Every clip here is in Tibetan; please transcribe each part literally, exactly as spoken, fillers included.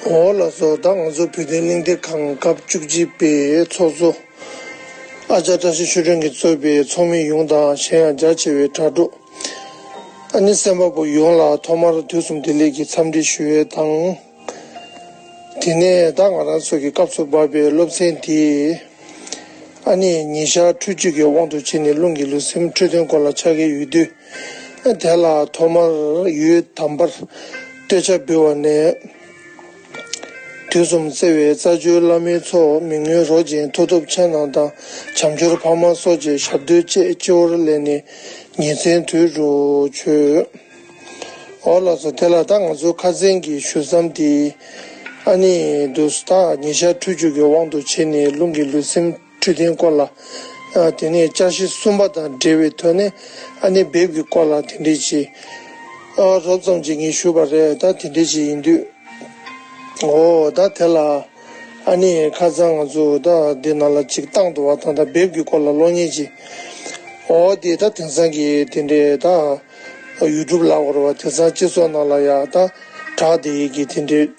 འོ་ལགས་སོ། ད་ང་ཚོ་བོད་དོན་གླེང་སྟེགས་ཁང་སྐབས་བཅུ་གཅིག་པའི་ཚོགས་གཙོ་ཨ་ཅག་བཀྲ་ཤིས་ཆོས་སྒྲོན་གྱིས་གཙོས་པའི་ཚོགས་མི་ཡོངས་དང་གཞན་ཡང་རྒྱ་ཆེ་བའི་དྲ་གྲོགས། ཨ་ནི་གསན་པ་པོ་ཡོངས་ལ་ཐོག་མར་དུས་གསུམ་བདེ་ལེགས་ཀྱི་འཚམས་འདྲི་ཞུ་ཡས་དང་། དེ་ནས་ད་ང་རང་ཚོ་གི་སྐབས་སུ་བབས་པའི་སློབ་ཚན་དེ། ཨ་ནི་ཉི་ཤར་འཕྲུལ་ཆས་ཀྱི་དབང་དུ་བྱས་ནས་རླུང་གི་ལུས་སེམས་འཕྲོད་བསྟེན་སྐོར་ལ་ཆ་གི་ཡོད་དུས། དེ་ལ་ཐོག་མར་ཡུལ་དམ་པར་སྟོད་ཆ་འབུལ་བ་ནས། དུས་གསུམ་བརྩེ་བའི་རྩ་བརྒྱུད་བླ་མའི་ཚོགས། མི་མངོན་རོ་གཅིག་མཐུ་སྟོབས་ཆེ་རྣམས་དང་། བྱམས་སྦྱོར་འཕགས་མ་སོགས་ཀྱི་ཞབས་རྡུལ་བཅས། སྤྱི་བོར་ལེན་ནས་ཉིན་མཚན་དུས་དྲུག་མཆོད། འོ་ལགས་སོ། དེ་ལ་ད་ང་ཚོའི་ཁ་སང་གི་ཞུ་མཚམས་དེ། ཨ་ནི་འདུག་སེ་ད་ཉི་ཤར་འཕྲུལ་ཆས་ཀྱི་དབང་དུ་བྱས་ནས་རླུང་གི་ལུས་སེམས་འཕྲོད་བསྟེན་སྐོར་ལ། ཨ་དེ་ནས་བཅའ་གཞི་གསུམ་པ་དང་འབྲེལ་བའི་ཐོག་ནས་ཨ་ནི་འབེབས་ཀྱི་སྐོར་ལ་དེ་འདྲས་ཅིག་ཨ་རོབ་ཙམ་ཅིག་ངས་ཞུས་པ་རེད། ད་དེ་འདྲས་ཅིག་ཡིན་དུས། འོ་ད་དེ་ལ་ཨ་ནི་ཁ་སང་ང་ཚོ་ད་འདི་ནང་ལ་ཅིག་བཏང་འདུག་བ། ད་ད་འབེབས་ཀྱི་སྐོར་ལ་གློག་བརྙན་ཅིག་འོ་དེ་ད་དེང་སང་གི་དེ་འདྲས་ད་ཡུ་ཊུབ་ལབ་དགོས་རེད་བ། དེང་སང་སྤྱི་ཚོགས་ནང་ལ་ཡ་ད་གྲགས་བསྡད་ཡས་ཀྱི་དེ་འདྲས་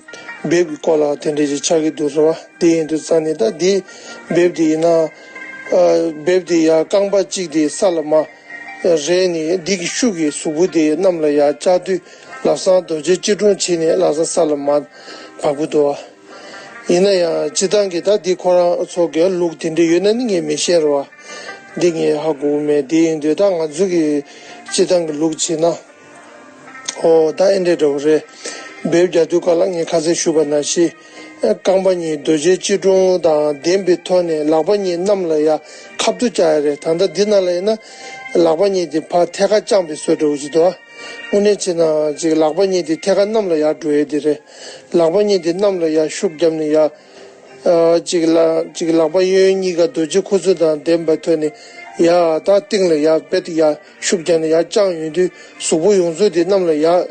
འབེབས་ཀྱི་སྐོར་ལ་དེ་འདྲས་ཅིག་ཆགས་ཀྱི་འདུག་རེད་བ། དེ་ཡིན་དུས་ཙང་ནས་ད་འདི་འབེབས་དེ་ཡིན་ན། ཨ་འབེབས་དེ་ཡ་རྐང་པ་གཅིག་དེ་ས་ལ་མར་རེག་ནས་འདི་གི་ཤུགས་ཀྱིས་གཟུགས་པོ་དེ་གནམ་ལ་ཡར་བཀྱག་དུས་ལམ་སང་རྡོ་རྗེ་སྐྱིལ་ཀྲུང་བྱས་ནས་ལམ་སང་ས་ལ་མར་བབས་ཀྱི་འདུག་བ། ཡིན་ན་ཡང་སྤྱིར་བཏང་གི་ད་འདི་ཁོ་རང་ཚོ་གི་ལུགས་དེ་འདྲ་ཡོད་ན་ནི་ངས་མི་ཤེས་རེད་བ། འདི་ངས་ཧ་གོ་གི་མེད། དེ་ཡིན་དུས་ད་ང་ཚོ་གི་སྤྱིར་བཏང་གི་ལུགས་བྱས་ན། ཨོ་ད་ཨེ་འདྲ་འདྲ་བོ་རེད། འབེབས་རྒྱག་དུས་སྐབས་ལ་ངས་ཁ་སང་ཞུས་པ་ནང་བཞིན། རྐང་པ་གཉིས་རྡོ་རྗེ་སྐྱིལ་ཀྲུང་དང་ལྡན་པའི་ཐོག་ནས་ལག་པ་གཉིས་གནམ་ལ་ཡར་ཁ་བསྡུ་བཅའ་ཡ་རེད། ད་ལྟ་འདི་ནང་ལ་ཡིན་ན་ལག་པ་གཉིས་དེ་ཕར་ཐད་ཀར་བརྐྱངས་པའི་བཟོ་འདྲ་བོ་ཅིག་འདུག་དངོས་གནས་བྱས་ན་ཅིག་ལག་པ་གཉིས་དེ་ཐད་ཀར་གནམ་ལ་ཡར་འགྲོ་ཡས་དེ་རེད། ལག་པ་གཉིས་དེ་གནམ་ལ་ཡར་ཤུགས་བརྒྱབ་ནས་ཡར། ཨ་གཅིག་ལ་གཅིག་ལག་པ་གཡས་གཡོན་གཉིས་ཀ་རྡོ་རྗེ་ཁུ་ཚུར་དང་ལྡན་པའི་ཐོག་ནས་ཡར་ད་སྟེང་ལ་ཡར་རྦད་དེ་ཡར་ཤུགས་བརྒྱབ་ནས་ཡར་བརྐྱངས་ཡོང་དུས་གཟུགས་པོ་ཡོངས་རྫོགས་དེ་གནམ་ལ་ཡར་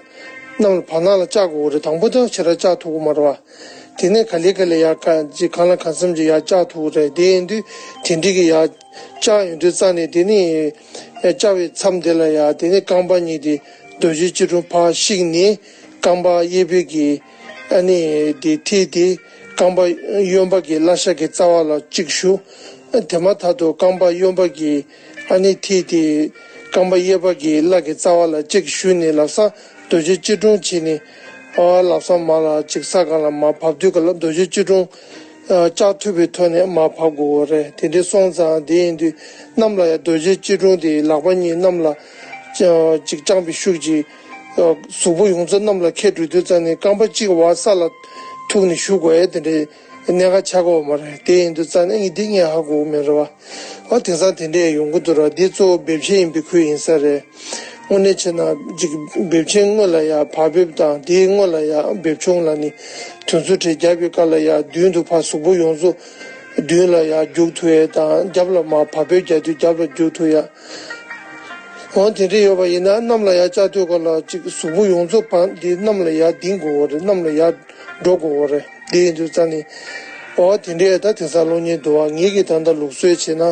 གནམ་ལ་བར་སྣང་ལ་བཅག་དགོས་རེད། དང་པོ་དེ་ཞེ་དྲག་བཅག་ཐུབ་ཀྱི་མ་རེད་བ། དེ་ནས་ག་ལེ་ག་ལེ་ཡར་ག་ཅིག་གང་ལ་གང་འཚམ་ཅིག་ཡར་བཅག་ཐུབ་ཀྱི་རེད། དེ་ཡིན་དུས་དེ་འདྲའི་གི་ཡར་བཅག་ཡོང་དུས་རྩ་ནས་དེ་ནས་བཅག་པའི་མཚམས་དེ་ལ་ཡར་དེ་ནས་རྐང་པ་གཉིས་དེ་རྡོ་རྗེ་སྐྱིལ་ཀྲུང་ཕར་བཤིག་ནས་རྐང་པ་གཡས་པའི་གི་ཨ་ནི་དེ་མཐིལ་དེ་རྐང་པ་གཡོན་པ་གི་བརླ་ཤ་གི་རྩ་བ་ལ་གཅིག་གཞུ། དེ་མ་ཐག་ཏུ་རྐང་པ་གཡོན་པ་གི་ཨ་ནི་མཐིལ་དེ་རྐང་པ་གཡས་པ་གི་བརླ་གི་རྩ་བ་ལ་གཅིག་གཞུ་ནས་ལམ་སང་རྡོ་རྗེ་སྐྱིལ་ཀྲུང་བྱས་ནས། ཨ་ལམ་སང་མར་ལ་ཅིག་ས་སྒང་ལ་མར་བབས་དུས་ག་ལ་རྡོ་རྗེ་སྐྱིལ་ཀྲུང་ཨ་བཅག་ཐུབ་པའི་ཐོག་ནས་མར་བབས་དགོས་རེད། དེ་འདྲའི་སོང་ཙང་དེ་ཡིན་དུས་གནམ་ལ་ཡར་རྡོ་རྗེ་སྐྱིལ་ཀྲུང་དེ་ལག་པ་གཉིས་གནམ་ལ་ཅིག་བརྐྱངས་པའི་ཤུགས་ཀྱིས་གཟུགས་པོ་ཡོངས་རྫོགས་གནམ་ལ་འཁྱེར་འགྲོ་དུས་ཙང་ནས་རྐང་པ་གཅིག་བ་ས་ལ་ཐུག་ནས་བཞུགས་དགོས་ཡ་དེ་འདྲའི་གནད་འགག་ཆགས་ཀྱི་ཡོད་མ་རེད། དེ་ཡིན་དུས་ཙང་ནས་ངས་འདི་ངས་ཧ་གོ་གི་མེད་རེད་བ། ཨ་དེང་སང་དེ་འདྲས་ཡོང་གི་འདུག་ར། འདི་གཙོ་བོ་འབེབས་ཆེན་ཡིན་པའི་ཁུལ་ཡིན་ས་རེད། དངོས་གནས་བྱས་ན་ཅིག་འབེབས་ཆེན་སྔོན་ལ་ཡ་བག་འབེབས་དང་དེའི་སྔོན་ལ་ཡ་འབེབས་ཆུང་ལ་ནི་དུས་ཚོད་ཁྲི་བརྒྱབ་པའི་སྐབས་ལ་ཡ་མདུན་དུ་ཕར་གཟུགས་པོ་ཡོངས་རྫོགས་མདུན་ལ་ཡ་རྒྱུག་ཐུབ་ཡས་དང་རྒྱབ་ལ་མར་བག་འབེབས་རྒྱག་དུས་རྒྱབ་ལ་རྒྱུག་ཐུབ་ཡ། འོ་དེ་འདྲས་ཡོད་པ་ཡིན་ན་གནམ་ལ་ཡ་བཅག་དུས་སྐབས་ལ་ཅིག་གཟུགས་པོ་ཡོངས་རྫོགས་བར་འདི་གནམ་ལ་ཡ་ལྡིང་དགོས་པ་རེད། གནམ་ལ་ཡ་འགྲོ་དགོས་པ་རེད། དེ་ཡིན་དུས་ཙང་ནི། འོ་དེ་འདྲས་ད་དེང་སང་གློག་བརྙན་འདུག་བ། ངེད་ཀྱིས་ད་ལྟ་ལུགས་སྲོལ་བྱས་ན།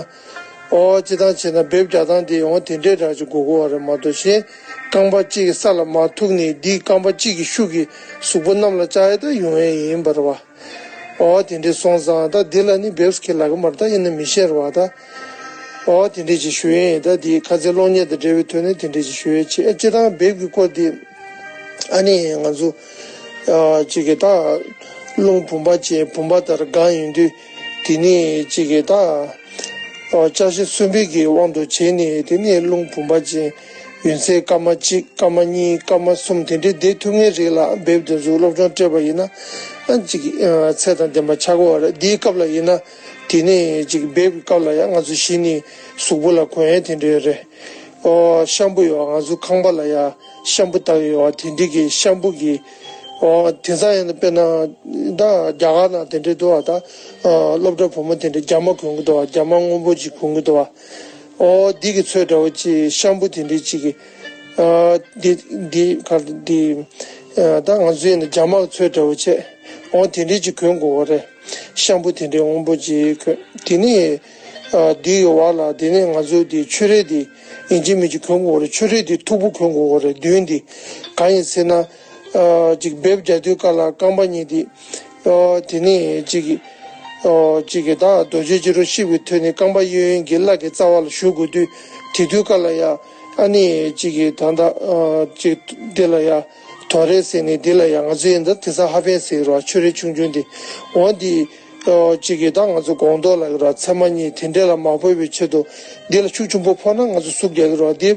ཨོ་སྤྱིར་བཏང་བྱས་ན་འབེབས་རྒྱག་སྟངས་དེ་ཡང་དེ་འདྲའི་འདྲ་ཅིག་དགོས་ཀྱི་ཡོད་རེད་མ་གཏོགས་གཞན་རྐང་པ་གཅིག་གིས་ས་ལ་མར་ཐུག་ནས་འདིའི་རྐང་པ་གཅིག་གི་ཤུགས་ཀྱིས་གཟུགས་པོ་གནམ་ལ་བཅག་ཡས་ད་ཡོང་ཡས་ཡིན་པ་རེད་བ། ཨོ་དེ་འདྲའི་སོང་ཙང་ད་འདི་ལ་ནི་འབེབས་ཁས་ལེན་གྱི་མ་རེད། ད་ཡིན་ན་མི་ཤེས་རེད་བ་ད། ཨོ་དེ་འདྲའི་ཅིག་ཞུ་ཡས་ཡིན། ད་འདི་ཁ་སང་གློག་བརྙན་དང་འབྲེལ་བའི་ཐོག་ནས་དེ་འདྲའི་ཅིག་ཞུ་ཡས་བྱས། སྤྱིར་བཏང་འབེབས་ཀྱི་སྐོར་འདི་ཨ་ནི་ང་ཚོ་ཨ་ཅིག་གི་ད་རླུང་བུམ་པ་ཅན་བུམ་པ་ལྟར་གང་ཡིན་དུས། དེ་ནས་ཅིག་གི་ད་ཨོ་བཅའ་གཞི་གསུམ་པའི་གི་དབང་དུ་བྱས་ནས། དེ་ནས་རླུང་བུམ་པ་ཅན་ཡུན་ཚད་སྐར་མ་གཅིག་སྐར་མ་གཉིས་སྐར་མ་གསུམ་དེ་འདྲའི་བསྡད་ཐུབ་མཁན་རིགས་ལ་འབེབས་དེ་ཚོ་སློབ་སྦྱོང་སྤྲད་པ་ཡིན་ན་ཨ་ཅིག་ཨ་ཚད་དང་ལྡན་པ་ཆགས་ཀྱི་ཡོད་རེད། འདིའི་སྐབས་ལ་ཡིན་ན་དེ་ནས་ཅིག་འབེབས་ཀྱི་སྐབས་ལ་ཡང་ང་ཚོ་གཞི་ནས་གཟུགས་པོ་ལ་གོན་ཡས་དེ་འདྲ་ཡོད་རེད། ཨོ་ཤམ་པུ་ཡོད། ང་ཚོ་ཁང་པ་ལ་ཡ་ཤམ་པུ་བཏགས་ཡོད། དེ་འདྲའི་གི་ཤམ་པུ་གི་ཨོ་དེང་སང་ཡིན་ན་དཔེར་ན་ད་རྒྱ་གར་ནང་དེ་འདྲའི་འདུག་བ། ད་ཨ་སློབ་གྲྭ་བུ་མོ་དེ་འདྲའི་རྒྱ་མ་གོན་གི་འདུག་བ། རྒྱ་མ་སྔོན་པོ་ཅིག་གོན་གི་འདུག་བ། ཨོ་འདི་གི་ཚོད་འདྲ་བོ་ཅིག་ཤམ་པུ་དེ་འདྲའི་ཅིག་གི་ཨ་འདི་འདི་ག་འདི་ཨ་ད་ང་ཚོ་ཡིན་ན་རྒྱ་མ་གི་ཚོད་འདྲ་བོ་བྱས། ཨོ་དེ་འདྲའི་ཅིག་གོན་དགོས་བ་རེད། ཤམ་པུ་དེ་འདྲའི་སྔོན་པོ་ཅིག་གོན། དེ་ནས་ཨ་འདི་ཡི་བར་ལ་དེ་ནས་ང་ཚོའི་དེ་ཆུ་རས་དེ་ཡིན་གཅིག་མིན་གཅིག་གོན་དགོས་རེད། ཆུ་རས་དེ་མཐུག་པོ་གོན་དགོས་རེད། མདུན་དེ་གང་ཡིན་ཟེར་ན་ ཅིག་འབེབས་རྒྱག་དུས་སྐབས་ལ་རྐང་པ་གཉིས་དེ། དེ་ནས་ཅིག་ཅིག་གི་ད་རྡོ་རྗེ་སྤྱི་རོ་ཤིབ་ཀྱི་ཐོད་ནས་རྐང་པ་གཡས་གཡོན་གྱི་བླ་གི་རྩ་བ་ལ་གཞུ་དགོས་དུས། དེ་དུས་སྐབས་ལ་ཡ་ཨ་ནི་ཅིག་གི་ད་ད་ཅིག་འདི་ལ་ཡ་དོ་རེ་ཟེར་ནས་འདི་ལ་ཡ་ང་ཚོའི་ད་དེང་སང་ཧ་པན་ཟེར་རོ། ཆུ་རེ་ཆུང་ཆུང་འདི་འོ་འདི། གཅིག་གིས་ད་ང་ཚོ་སྒོང་རྡོག་ལ་ཡོད་ར་ཚེར་མ་གཉིས་དེ་འདྲས་ལ་མ་ཕོག་པའི་ཆེད་དུ། འདི་ལ་ཤུགས་ཆེན་པོ་ཕོག་ན་ང་ཚོ་ཟུག་རྒྱག་གི་ར། འདི་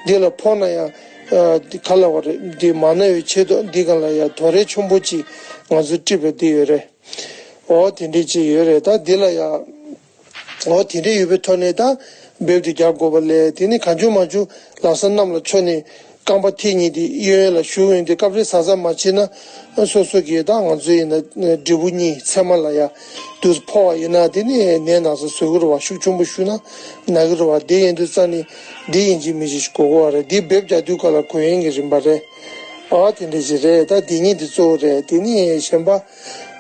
འདི་ལ་ཕོག་ན་ཡང་འདི་ག་ལ་བ་རེད། འདི་མ་ན་བའི་ཆེད་དུ་འདི་ག་ལ་ཡང་དོ་རེ་ཆེན་པོ་ཅིག་ང་ཚོ་སྤྲིབ་པ་འདི་ཡོད་རེད། འོ་དེ་འདྲས་ཅིག་ཡོད་རེད། ད་འདི་ལ་ཡང་འོ་དེ་འདྲས་ཡོད་པའི་ཐོག་ནས་ད་འབེབས་དེ་རྒྱག་དགོས་པ་ལས། དེ་ནི་གང་བྱུང་མང་བྱུང་ལམ་སང་གནམ་ལ་མཆོངས་ནས། རྐང་པ་མཐིལ་གཉིས་དེ་གཡས་གཡོན་ལ་གཞུ་ཡོང་དུས་སྐབས་རེ་གཟབ་གཟབ་མ་བྱས་ན། སོ་སོ་གིས་ད་ང་ཚོའི་ཡིན་ན་འབྲས་བུ་གཉིས་ཚེར་མ་ལ་ཡ་དུས་ཕོག་པ་ཡིན་ན། དེ་ནི་ནད་ན་ཚ་བཟོ་གི་རེད་བ། ཤུགས་ཆེན་པོ་ཞུགས་ན་ན་གི་རེད་བ། དེ་ཡིན་དུས་ཙང་ནི་འདི་ཡིན་གཅིག་མིན་གཅིག་དགོས་ཀྱི་རེད། འདི་འབེབས་རྒྱག་དུས་སྐབས་ལ་དགོས་ཡོན་གྱི་རིམ་པ་རེད། ཨ་དེ་འདྲ་ཞིག་རེད། ད་འདི་གཉིས་འདི་གཙོ་བོ་རེད། དེ་ནི་གཞན་པ་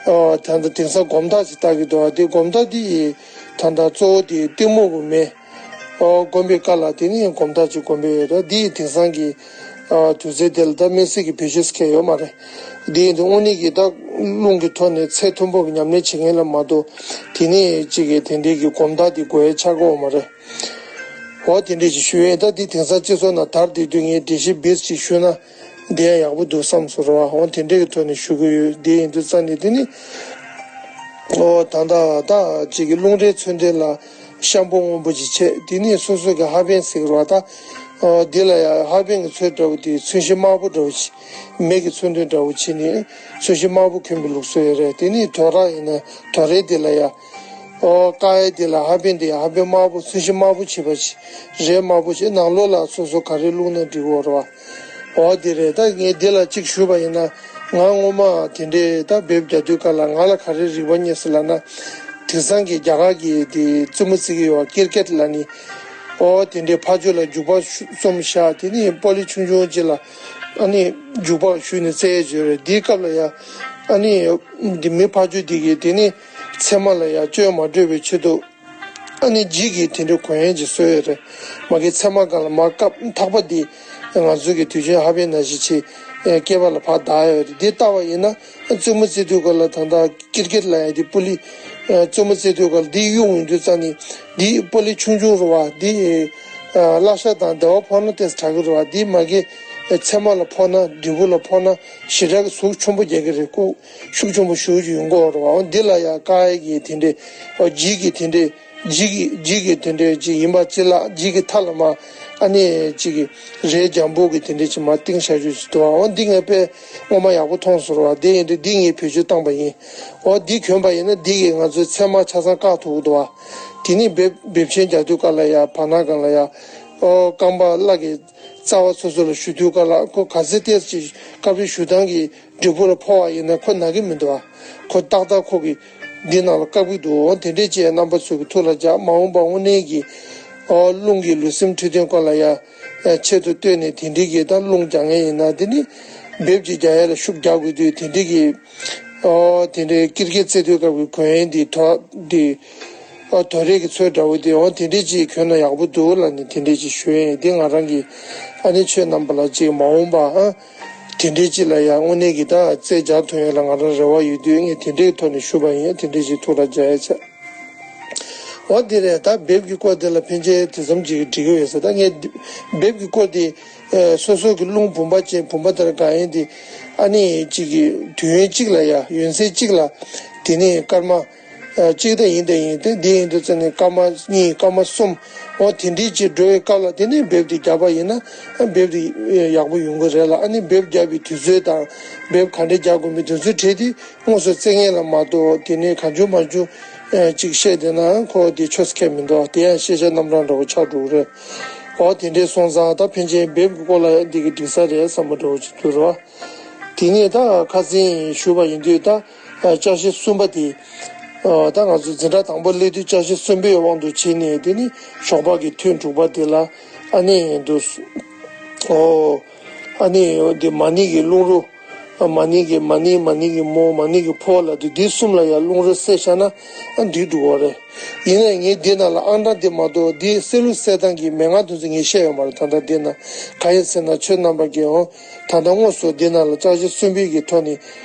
ད་ལྟ་དེང་སང་སྒོམ་ཐག་ཅིག་བཏགས་ཀྱི་འདུག་ཨ་དེ་སྒོམ་ཐག་འདི་ད་ལྟ་གཙོ་བོ་དེ་གཏི་མུག་གི་མེ། ཨོ་སྒོམ་པའི་སྐབས་ལ་དེ་ནི་སྒོམ་ཐག་ཅིག་སྒོམ་པའི་ཡོད་རེད། འདི་ཡི་དེང་སང་གི་ཨ་དུས་ཚོད་དེ་ལ་ད་སྨན་རྩིས་ཀྱི་བེད་སྤྱོད་ཁེལ་ཡོད་མ་རེད། འདི་ཡི་དེ་དངོས་གནས་ཀྱི་ད་རླུང་གི་ཐོག་ནས་ཚད་མཐོན་པོ་གི་ཉམས་ལེན་བྱེད་མཁན་ལ་མ་གཏོགས། དེ་ནི་གཅིག་གི་དེ་འདྲའི་གི་སྒོམ་ཐག་དེ་དགོས་ཡ་ཆགས་ཀྱི་ཡོད་མ་རེད། འོ་དེ་འདྲ་ཞིག་ཞུ་ཡས། ད་འདི་དེང་སང་སྤྱི་ཚོགས་ནང་དར་བསྡད་དུས་ངས་འགྲེལ་བཤད་བེད་ཅིག་ཞུས་ན། འདི་ཡང་ཡག་པོ་འདུག་བསམ་སོང་ར་བ། འོ་དེ་འདྲའི་གི་ཐོག་ནས་ཞུ་གི་ཡོད། འདི་ཡིན་དུས་ཙང་ནས་དེ་ནི། ཨོ་ད་ད་ད་ཅིག་གི་རླུང་རའི་མཚོན་དོན་ལ་ཤམ་བུ་སྔོན་པོ་ཅིག་བྱས། དེ་ནི་སོ་སོ་གི་ཧ་པན་ཟེར་གི་ར་བ། ད་ཨོ་འདི་ལ་ཡ་ཧ་པན་གི་ཚོས་འདྲ་བོ་དེ་ཚོས་གཞི་དམར་པོ་འདྲ་བོ་ཅིག་མེ་གི་མཚོན་དོན་འདྲ་བོ་བྱས་ནས་ཚོས་གཞི་དམར་པོ་གྱོན་པའི་ལུགས་སྲོལ་ཡོད་རེད། དེ་ནི་དོ་ར་ཡིན་ན་དོ་རའི་དེ་ལ་ཡ། ཨོ་ཀ་ཡ་དེ་ལ་ཧ་པན་དེ་ཡ་ཧ་པན་དམར་པོ་ཚོས་གཞི་དམར་པོ་བྱས་པ་ཅིག་རས་དམར་པོ་བྱས། ནང་ལོགས་ལ་སོ་སོ་ག་རེ་བླུགས་ན་འགྲིག་གི་ཡོད་རེད་བ། འོ་དེ་རེད། ད་ངས་འདི་ལ་གཅིག་ཞུས་པ་ཡིན་ན། ང་སྔོན་མ་དེ་འདྲའི་ད་འབེབས་རྒྱག་དུས་སྐབས་ལ་ང་ལ་ག་རེ་རིག་པ་རྙེད་སོང་ལབ་ན། དེང་སང་གི་རྒྱ་གར་གྱི་དེ་རྩེད་མོ་རྩེ་གི་ཡོད་པ་ཀིར་ཀེད་ལབ་ནི། འོ་དེ་འདྲའི་ཕར་ཕྱོགས་ལ་རྒྱུག་པ་གཞུ་རྩོམ་བཞག་དེ་ནི་པོ་ལི་ཆུང་ཆུང་ཅིག་ལ་ཨ་ནི་རྒྱུག་པ་གཞུས་ནས་རྩེ་ཡས་ཅིག་ཡོད་རེད། དེའི་སྐབས་ལ་ཡ་ཨ་ནི་འདི་མི་ཕར་ཕྱོགས་དེ་གིས་དེ་ནི་ཚེར་མ་ལ་ཡ་བཅོས་མ་འགྲོ་བའི་ཆེད་དུ། ཨ་ནི་ལྗིད་ཀྱིས་དེ་འདྲའི་གོན་ཡས་ཅིག་བཟོས་ཡོད་རེད། མ་གི་ཚེར་མ་སྒང་ལ་མར་བཀབ། ཐག་པ་འདི་ང་ཚོ་གི་དུས་ཆེན་ཧ་པན་ནང་བཞིན་ཅིག་སྐེད་པ་ལ་ཕར་བདར་ཡོད་རེད། འདི་བལྟས་པ་ཡིན་ན་རྩེད་མོ་རྩེ་དུས་སྐབས་ལ་ད་ལྟ་ཀིར་ཀེད་ལབ་ཡ་འདི་པོ་ལི། རྩེད་མོ་རྩེ་དུས་སྐབས་ལ་འདི་གཡུག་ཡོང་དུས་ཙང་ནི་འདི་པོ་ལི་ཆུང་ཆུང་རེད་བ། འདི་བརླ་ཤ་དང་སྡེ་བ་ཕོག་ན་ཏོག་ཙམ་དྲག་གི་རེད་བ། འདི་མ་གི་ཚེར་མ་ལ་ཕོག་ན་འབྲས་བུ་ལ་ཕོག་ན་ཞེ་དྲག་གི་ཟུག་ཆེན་པོ་རྒྱག་གི་རེད། ཁོ་ཤུགས་ཆེན་པོ་ཞེ་པོ་ཅིག་ཡོང་གི་ཡོད་རེད་བ། འོ་འདི་ལ་ཡ་ཀ་ཡ་གི་དེ་འདྲའི། འོ་ལྗིད་ཀྱི་དེ་འདྲའི། ལྗིད་ཀྱི་ལྗིད་ཀྱི་དེ་འདྲའི་ཅིག་ཡིན་པ་ཅིག་ལ་ལྗིད་ཀྱི་མཐའ་ལ་མ་ཨ་ནི་ཅིག་གི་རས་འཇམ་པོ་གི་དེ་འདྲའི་ཅིག་མ་བཏིང་བཞག་རྒྱུ་ཅིག་འདུག་ཨ། འོ་འདི་ངས་དཔེ་སྔོན་མ་ཡག་པོ་མཐོང་སོང་ར་བ། དེ་ཡིན་དུས་འདི་ངས་བེད་སྤྱོད་བཏང་པ་ཡིན། འོ་འདི་གྱོན་པ་ཡིན་ན་འདི་གིས་ང་ཚོའི་ཚེར་མ་ཆ་ཚང་བཀག་ཐུབ་ཀྱི་འདུག་ཨ། དེ་ནི་འབེབས་འབེབས་ཆེན་རྒྱག་དུས་སྐབས་ལ་ཡ་བར་སྣང་སྒང་ལ་ཡ། འོ་རྐང་པ་བླ་གི་རྩ་བ་སོ་སོ་ལ་གཞུ་དུས་སྐབས་ལ་ཁོ་ག་ཚོད་ཏོག་ཙམ་ཅིག་སྐབས་རེ་གཞུ་སྟངས་ཀྱི་འབྲས་བུ་ལ་ཕོག་པ་ཡིན་ན་ཁོ་ན་གི་མི་འདུག་ཨ། ཁོ་ཏག་ཏག་ཁོ་གི་འདི་ནང་ལ་བཀག་གི་འདུག་འོ་དེ་འདྲས་བྱས་རྣམ་པ་ཚོ་གི་ཐུགས་ལ་འཇགས། མ་འོངས་པ་དངོས་གནས་ཀྱི་ཨོ་རླུང་གི་ལུས་སེམས་འཕྲོད་བསྟེན་སྐོར་ལ་ཡ་ཆེད་དུ་བཏོན་ནས་དེ་འདྲས་ཀྱི་ད་རླུང་རྒྱག་མཁན་ཡིན་ན། དེ་ནི་འབེབས་ཀྱི་རྒྱག་ཡ་ལ་ཤུགས་རྒྱག་དགོས་དུས་དེ་འདྲས་ཀྱི་ཨོ་དེ་འདྲས་ཀིར་ཀེད་རྩེ་དུས་སྐབས་ཀྱི་གོན་ཡས་འདི་ཐོག་འདི། ཨ་དོ་རས་ཀྱི་ཚོས་འདྲ་བོ་དེ་འོ་དེ་འདྲས་ཅིག་གྱོན་ན་ཡག་པོ་འདུག་ལབ་ནས་དེ་འདྲས་ཅིག་ཞུ་ཡས་ཡིན། དེ་ང་རང་གི་ཨ་ནི་ཆོས་རྣམ་པ་ལ་ཅིག་མ་འོངས་པ་ཨ་དེ་འདྲས་ཅིག་ལ་ཡང་དངོས་གནས་ཀྱི་ད་རྩལ་རྒྱག་ཐུབ་ཡས་ལ་ང་རང་རེ་བ་ཡོད་དུས་ངས་དེ་འདྲས་ཐོག་ནས་ཞུས་པ་ཡིན། དེ་འདྲས་ཅིག་ཐུགས་ལ་འཇགས་ཡས་བྱས། འོ་དེ་རེད། ད་འབེབས་ཀྱི་སྐོར་དེ་ལ་ཕན་ཆད་དེ་ཙམ་ཅིག་འགྲིག་གི་ཡོད་ས། ད་ངས་འབེབས་ཀྱི་སྐོར་དེ་སོ་སོ་གི་རླུང་བུམ་པ་ཅན་བུམ་པ་ལྟར་དགའ་ཡས་དེ་ཨ་ནི་ཅིག་གི་དུས་ཡུན་གཅིག་ལ་ཡ་ཡུན་ཚད་གཅིག་ལ་དེ་ནས་སྐར་མ། གཅིག་ད་ཡིན་ད་ཡིན་ཏེ་འདི་ཡིན་དུས་ཙམ་ནས་སྐར་མ་གཉིས་སྐར་མ་གསུམ་འོ་དེ་འདྲའི་ཅིག་འགྲོ་བའི་སྐབས་ལ་དེ་ནས་འབེབས་དེ་བརྒྱབ་པ་ཡིན་ན་འབེབས་དེ་ཡག་པོ་ཡོང་གི་རེད་ལ། ཨ་ནི་འབེབས་བརྒྱབ་པའི་དུས་ཚོད་དང་འབེབས་ག་འདྲས་རྒྱག་དགོས་མིན་དེ་ཚོའི་གྲས་དེ་དངོས་སུ་རྩེད་མཁན་ལ་མ་གཏོགས་དེ་ནས་གང་བྱུང་མང་བྱུང་ཅིག་བཤད་བསྡད་ན་ཁོ་དེ་ཆོས་སུ་ཁེལ་མི་འདུག་དེ་ཡང་ཤེས་བྱ་རྣམ་གྲངས་འདྲ་བོ་ཆགས་འགྲོ་གི་རེད། འོ་དེ་འདྲས་སོང་ཙང་ད་ཕན་ཆད་འབེབས་ཀྱི་སྐོར་ལ་འདི་གི་འགྲིག་ས་རེད་བསམ་པ་འདྲ་བོ་ཅིག་འདུག་རོ། དེ་ནས་ད་ཁ་སང་ཞུས་པ་ཡིན་དུས་ད་ཅ་ཆས་གསུམ་པ་དེ། ད་ང་ཚོ་འཛིན་གྲྭ་དང་པོ་སླེབས་དུས་ཅ་ཆས་གསུམ་པའི་དབང་དུ་བྱས་ནས་དེ་ནི་ཞོགས་པ་གི་ཐུན་དྲུག་པ་དེ་ལ་ཨ་ནི་འདུག་ཨོ། ཨ་ནི་འདི་མ་ཎི་གི་རླུང་རོ། མ་ཎི་གི་མ་ཎི་མ་ཎི་གི་མོ་མ་ཎི་གི་ཕོ་ལ་དེ་འདི་གསུམ་ལ་ཡང་རླུང་རོ་བསྲེས་བཞག་ན་ཨ་འགྲིག་འགྲོ་གི་རེད། ཡིན་ནའི་ངས་འདི་ནང་ལ་ཨང་གྲངས་འདི་མ་གཏོགས་འདི་བསྲེ་ལུགས་བསྲེ་སྟངས་ཀྱི་མན་ངག་དེ་ཚོ་ངས་བཤད་ཡོད་མ་རེད། ད་ལྟ་འདི་ན་གང་ཡིན་ཟེར་ན། ཁྱོད་རྣམ་པ་གིས་འོ་ད་ལྟ་དངོས་སུ་འདི་ནང་ལ་ལྕགས་བཞི་གསུམ་པའི་གི་ཐོག་ནས་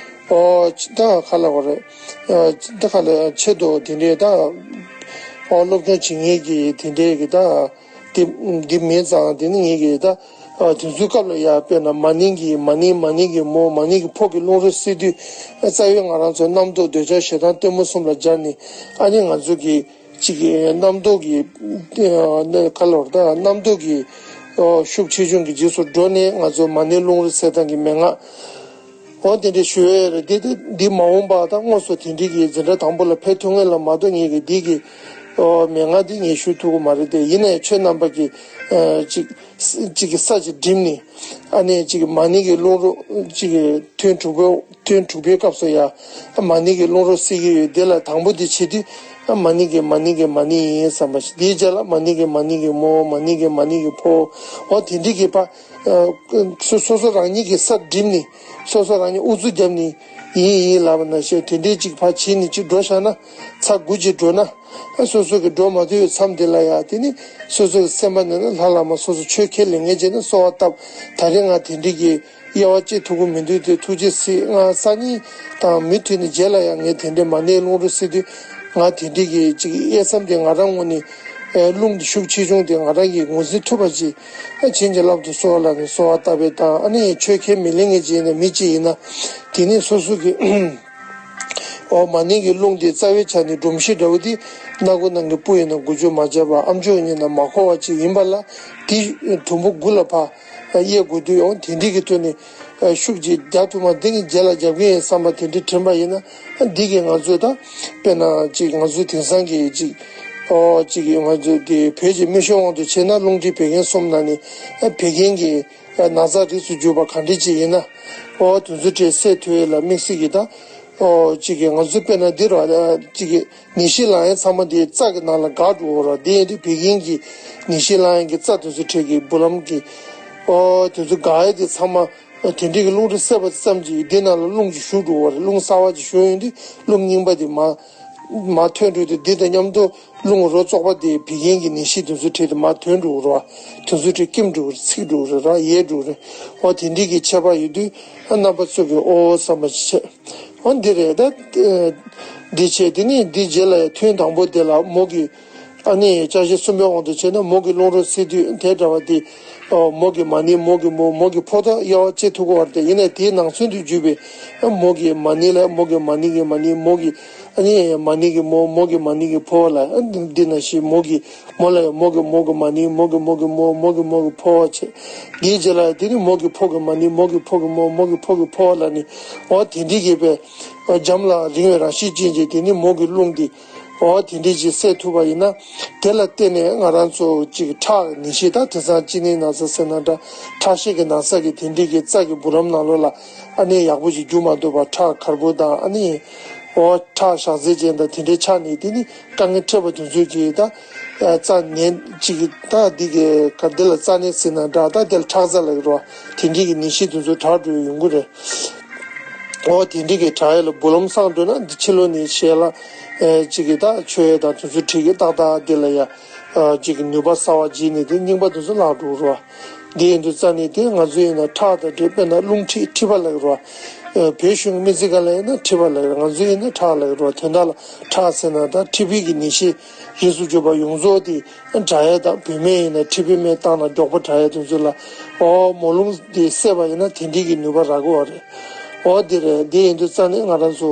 ཨོ་ད་ག་ལབ་དགོས་རེད། ཨ་ད་ག་ལ་ཆེད་དུ་དེ་འདྲའི་ད་ཨོ་སློབ་སྦྱོང་བྱེད་མཁན་གྱི་དེ་འདྲའི་གི་ད་འདི་འདི་མིན་ཙང་། དེ་ནི་ངེད་ཀྱིས་ད་ཨ་དེ་ཚོའི་སྐབས་ལ་ཡ་དཔེར་ན་མ་ནིང་གི་མ་ནིང་མ་ནིང་གི་མོ་མ་ནིང་གི་ཕོ་གི་རླུང་རོ་བསྲེ་དུས། རྩ་བའི་ང་རང་ཚོ་རྣམ་རྟོག་འདོད་ཆགས་ཞེ་སྡང་གཏི་མུག་གསུམ་ལ་སྦྱར་ནས། ཨ་ནི་ང་ཚོ་གི་གཅིག་གི་རྣམ་རྟོག་གི་ཨ་ནི་ག་ལབ་དགོས་རེད། ད་རྣམ་རྟོག་གི་ཨོ་ཤུགས་ཆེ་ཆུང་གི་རྗེས་སུ་འགྲོ་ནས་ང་ཚོ་མ་ནིང་རླུང་རོ་བསྲེ་སྟངས་ཀྱི་མན་ངག་འོ་དེ་འདྲ་ཞུ་ཡས་རེད། དེ་དེ་འདི་མ་འོངས་པ་ད་དངོས་སུ་དེ་འདྲའི་གི་འཛིན་གྲྭ་དང་པོ་ལ་ཕེབས་ཐུབ་མཁན་ལ་མ་གཏོགས་ངེད་ཀྱིས་འདི་གི་ཨོ་མན་ངག་འདི་ངས་ཞུ་ཐུབ་ཀྱི་མ་རེད་དེ། ཡིན་ནའི་ཁྱོད་རྣམ་པ་གི་ཨ་གཅིག་གཅིག་གི་ས་གཅིག་འགྲིམ་ནས། ཨ་ནི་གཅིག་གི་མ་ནིང་གི་རླུང་རོ་གཅིག་གི་ཐུན་དྲུག་པའི་ཐུན་དྲུག་པའི་སྐབས་སུ་ཡ་མ་ནིང་གི་རླུང་རོ་བསྲེ་གི་ཡོད། དེ་ལ་དང་པོ་དེ་བྱེད་དུས་མ་ནིང་གི་མ་ནིང་གི་མ་ནིང་ཡིན་བསམ་པ་ཞིག་དེའི་རྗེས་ལ་མ་ནིང་གི་མ་ནིང་གི་མོ་མ་ནིང་གི་མ་ནིང་གི་ཕོ། འོ་དེ་འདྲའི་གི་ཕ་སོ་སོ་སོ་རང་ཉིད་ཀྱི་ས་འགྲིམ་ནས། སོ་སོ་རང་ཉིད་ཨུ་ཚུགས་བརྒྱབ་ནས་ཡིན་ཡིན་ལབ་པ་ནང་བཞིན་དེ་འདྲའི་གཅིག་ཕ་བྱེད་ནས་གཅིག་འགྲོ་བཞག་ན། ཚ་དགུ་གཅིག་འགྲོ་ན། ཨ་སོ་སོ་གི་འགྲོ་མ་ཐུབ་པའི་མཚམས་དེ་ལ་ཡ་དེ་ནི་སོ་སོ་གི་སེམས་པ་ནང་ན་ལྷ་བླ་མ་སོ་སོ་ཆོས་ཁས་ལེན་མཁན་བྱས་ན་གསོལ་བ་བཏབ། ད་རེས་ང་དེ་འདྲའི་གི་དབྱེ་བ་བཅད་ཐུབ་ཀྱི་མི་འདུག་དེ་ཐུགས་རྗེ་གཟིགས། ང་སང་ཉིན་དང་མུ་མཐུད་ནས་རྗེས་ལ་ཡང་ངས་དེ་འདྲའི་མ་ནིང་རླུང་རོ་བསྲེ་དུས་ང་དེ་འདྲའི་གི་ཅིག་དབྱེ་མཚམས་དེ་ང་རང་ངོས་ནས་ཨ་རླུང་གི་ཤུགས་ཆེ་ཆུང་དེ་ང་རང་གིས་ངོས་འཛིན་ཐུབ་པ་ཅིག་ཨ་བྱིན་གྱིས་བརླབ་ཏུ་གསོལ་ལབ་ནས་གསོལ་བ་བཏབ་པའི་དང་། ཨ་ནི་ཆོས་ཁས་མི་ལེན་མཁན་ཅིག་ཡིན་ན་མི་གཅིག་ཡིན་ན་དེ་ནི་སོ་སོ་གི་ཨོ་མ་ནིང་གི་རླུང་དེ་རྩ་བའི་ཆ་ནས་སྒྲོམ་གཞི་འདྲ་བོ་དེ་སྣ་སྒོ་ནང་གི་སྤུ་ཡིན་ན་འགུལ་སྐྱོད་མ་བྱས་པ། ཨམ་ཅོག་ཡིན་ན་མ་འཁོར་བ་ཅིག་ཡིན་པ་ལ། དེ་དུམ་བུ་དགུ་ལ་ཕར་དབྱེ་དགོས་དུས། ཨོ་དེ་འདྲའི་གི་ཐོག་ནས་ཤུགས་ཅིག་རྒྱག་ཐུབ་མ། འདི་གི་རྗེས་ལ་རྒྱབ་ཀྱི་ཡིན་བསམ་པ་དེ་འདྲའི་དྲན་པ་ཡིན་ན། འདི་གི་ང་ཚོ་ད་དཔེར་ན་ཅིག་ང་ཚོ་དེང་སང་གི་ཅིག་ཨོ་ཅིག་ང་ཚོ་དེ་བོད་ཀྱི་མི་ཤོ་དབང་དུ་བྱས་ན། རླུང་མཁྲིས་བད་ཀན་གསུམ་ནང་ནས་བད་ཀན་གྱི་ན་ཚ་རིགས་སུ་གྱུར་པ་ག་འདྲ་ཅིག་ཡིན་ན། ཨོ་དེ་ཚོ་དེ་སེལ་ཐུབ་ཡས་ལ་དམིགས་བསལ་གྱི་ད། ཨོ་གཅིག་གི་ང་ཚོ་དཔེར་ན་འདི་ར་གཅིག་གི་ནད་གཞི་ལངས་ཡས་ཚང་མ་དེ་རྩ་གི་ནང་ལ་འགག་འགྲོ་གི་ར། དེ་ཡིན་དུས་བད་ཀན་གྱི་ནད་གཞི་ལངས་ཡས་ཀྱི་རྩ་དེ་ཚོ་འཕྲལ་གྱི་འབུ་ལམ་གྱི་ཨོ་དེ་ཚོ་འགག་ཡས་དེ་ཚང་མ་དེ་འདྲའི་གི་རླུང་རོ་བསྲེས་པ་ཙམ་གྱིས་འདི་ནང་ལ་རླུང་གི་ཞུགས་འགྲོ་གི་ར། རླུང་གསར་པ་ཅིག་ཞུགས་ཡོང་དུས་རླུང་རྙིང་པ་དེ་མར་མར་ཐོན་འགྲོ་དུས། འདི་དང་མཉམ་དུ་རླུང་རོ་བཙོག་པ་དེ་བད་ཀན་གྱི་ནད་གཞི་དེ་ཚོ་འཕྲལ་དུ་མར་ཐོན་འགྲོ་གི་ར། དེ་ཚོ་འཕྲལ་སྐེམ་འགྲོ་གི་ར། ཚིག་འགྲོ་གི་ར། ཡལ་འགྲོ་གི་ར། ཨོ་དེ་འདྲའི་གི་ཁྱད་པར་ཡོད་དུས་རྣམ་པ་ཚོ་གི་ཨོ་བསམ་པ་ཅིག་བྱས། ཨོ་འདི་རེད་ད། འདི་བྱས། དེ་ནས་འདི་རྗེས་ལ་ཡང་ཐུན་དང་པོ་དེ་ལ་མོ་གི་ཨ་ནི་ལྕགས་བཞི་གསུམ་པའི་དབང་དུ་བྱས་ན་མོ་གི་རླུང་རོ་བསྲེ་དུས་དེ་འདྲ་བ་དེ། ཨོ་མོ་གི་མ་ནིང་མོ་གི་མོ་མོ་གི་ཕོ་དང་དབྱེ་བ་བཅད་ཐུབ་ཀྱི་རེད་དེ། ཡིན་ནའི་དེའི་ནང་ཚན་དུ་གྱུར་པའི་ཨ་མོ་གི་མ་ནིང་ལ་མོ་གི་མ་ནིང་གི་མ་ནིང་མོ་གི་ཨ་ནི་མ་ནིང་གི་མོ་མོ་གི་མ་ནིང་གི་ཕོ་ལ། ཨ་འདི་ནང་བཞིན་མོ་གི་མོ་ལ་ཡང་མོ་གི་མོ་གི་མ་ནིང་མོ་གི་མོ་གི་མོ་མོ་གི་མོ་གི་ཕོ་བྱས། དེའི་རྗེས་ལ་ཡང་དེ་ནི་མོ་གི་ཕོ་གི་མ་ནིང་མོ་གི་ཕོ་གི་མོ་མོ་གི་ཕོ་གི་ཕོ་ལ་ནི། ཨོ་དེ་འདྲའི་གི་པའི་འཇམ་ལ་རིང་བའི་རང་བཞིན་ཅན་གྱི་དེ་ནི་མོ་གི་རླུང་འདི། ཨོ་དེ་འདྲའི་ཅིག་བསལ་ཐུབ་པ་ཡིན་ན། དེ་ལ་བརྟེན་ནས་ང་རང་ཚོ་ཅིག་ཁྲག་ནད་གཞི་ད་དེང་སང་གཅིན་སྙི་ན་ཚ་ཟེར་ན་འདྲ། ཁྲག་ཤེད་ཀྱི་ན་ཚ་གི་དེ་འདྲའི་གི་རྩ་གི་འབུ་ལམ་ནང་ལོགས་ལ་ཨ་ནི་ཡག་པོ་ཞིག་རྒྱུ་མ་ཐུབ་པ། ཁྲག་ཁར་པོ་དང་ཨ་ནི་ཨོ་ཁྲག་ཞག་ཚད་ཅན་དང་དེ་འདྲའི་ཆགས་ནས་དེ་ནི་དཀའ་ངལ་འཕྲད་པ་དེ་ཚོ་གི་ད་རྩ་ནད་ཅིག་ད་འདི་གི་ག་འདི་ལ་རྩ་ནད་ཟེར་ན་འདྲ། ད་དེ་ལ་ཁྲག་རྩ་ལབ་ཀྱི་རེད་བ། དེ་འདྲའི་གི་ནད་གཞི་དེ་ཚོ་དྲག་འགྲོ་ཡོང་གི་རེད། ཨོ་དེ་འདྲའི་གི་དྲག་ཡས་ལ་འབུ་ལམ་སངས་འགྲོ་ན་འདི་ཕྱི་ལོགས་ནས་ཞལ་ལ་ཨེ་ཅིག་གི་ད་མཆོད་ཡས་དང་དེ་ཚོ་བྲིས་གི་ཏག་ཏག་འདི་ལ་ཡ་ཨ་ཅིག་གི་ནུས་པ་གསར་བ་བརྗེས་ནས་དེ་རྙིང་པ་དེ་ཚོ་བརླག་འགྲོ་གི་རེད་བ། འདི་ཡིན་དུས་རྩ་ནས་དེ་ང་ཚོ་ཡིན་ན་ཁྲག་དང་འབྲེལ། དཔེར་ན་རླུང་མཁྲིས་མཁྲིས་པ་ལབ་ཀྱི་རེད་བ། ཨེ་བོད་གཞུང་གི་སྨན་རྩིས་ཁང་ལ་ཡིན་ན་མཁྲིས་པ་ལབ་ཀྱི་རེད། ང་ཚོ་ཡིན་ན་ཁྲག་ལབ་ཀྱི་རེད་བ། དོན་དག་ལ་ཁྲག་ཟེར་ན་ད་མཁྲིས་པའི་གི་ནད་གཞི་རིགས་སུ་གྱུར་པ་ཡོངས་རྫོགས་དེ་དྲག་ཡས་དང་། བུད་མེད་ཡིན་ན་མཁྲིས་པའི་སྨན་བཏང་ན་མགྱོགས་པོ་དྲག་ཡས་དེ་ཚོ་ལ། ཨོ་མོ་རླུང་དེ་བསད་པ་ཡིན་ན་དེ་འདྲའི་གི་ནུས་པ་རག་གི་ཡོད་རེད། ཨོ་དེ་རེད། དེ་ཡིན་དུས་རྩ་ནས་ང་རང་ཚོ་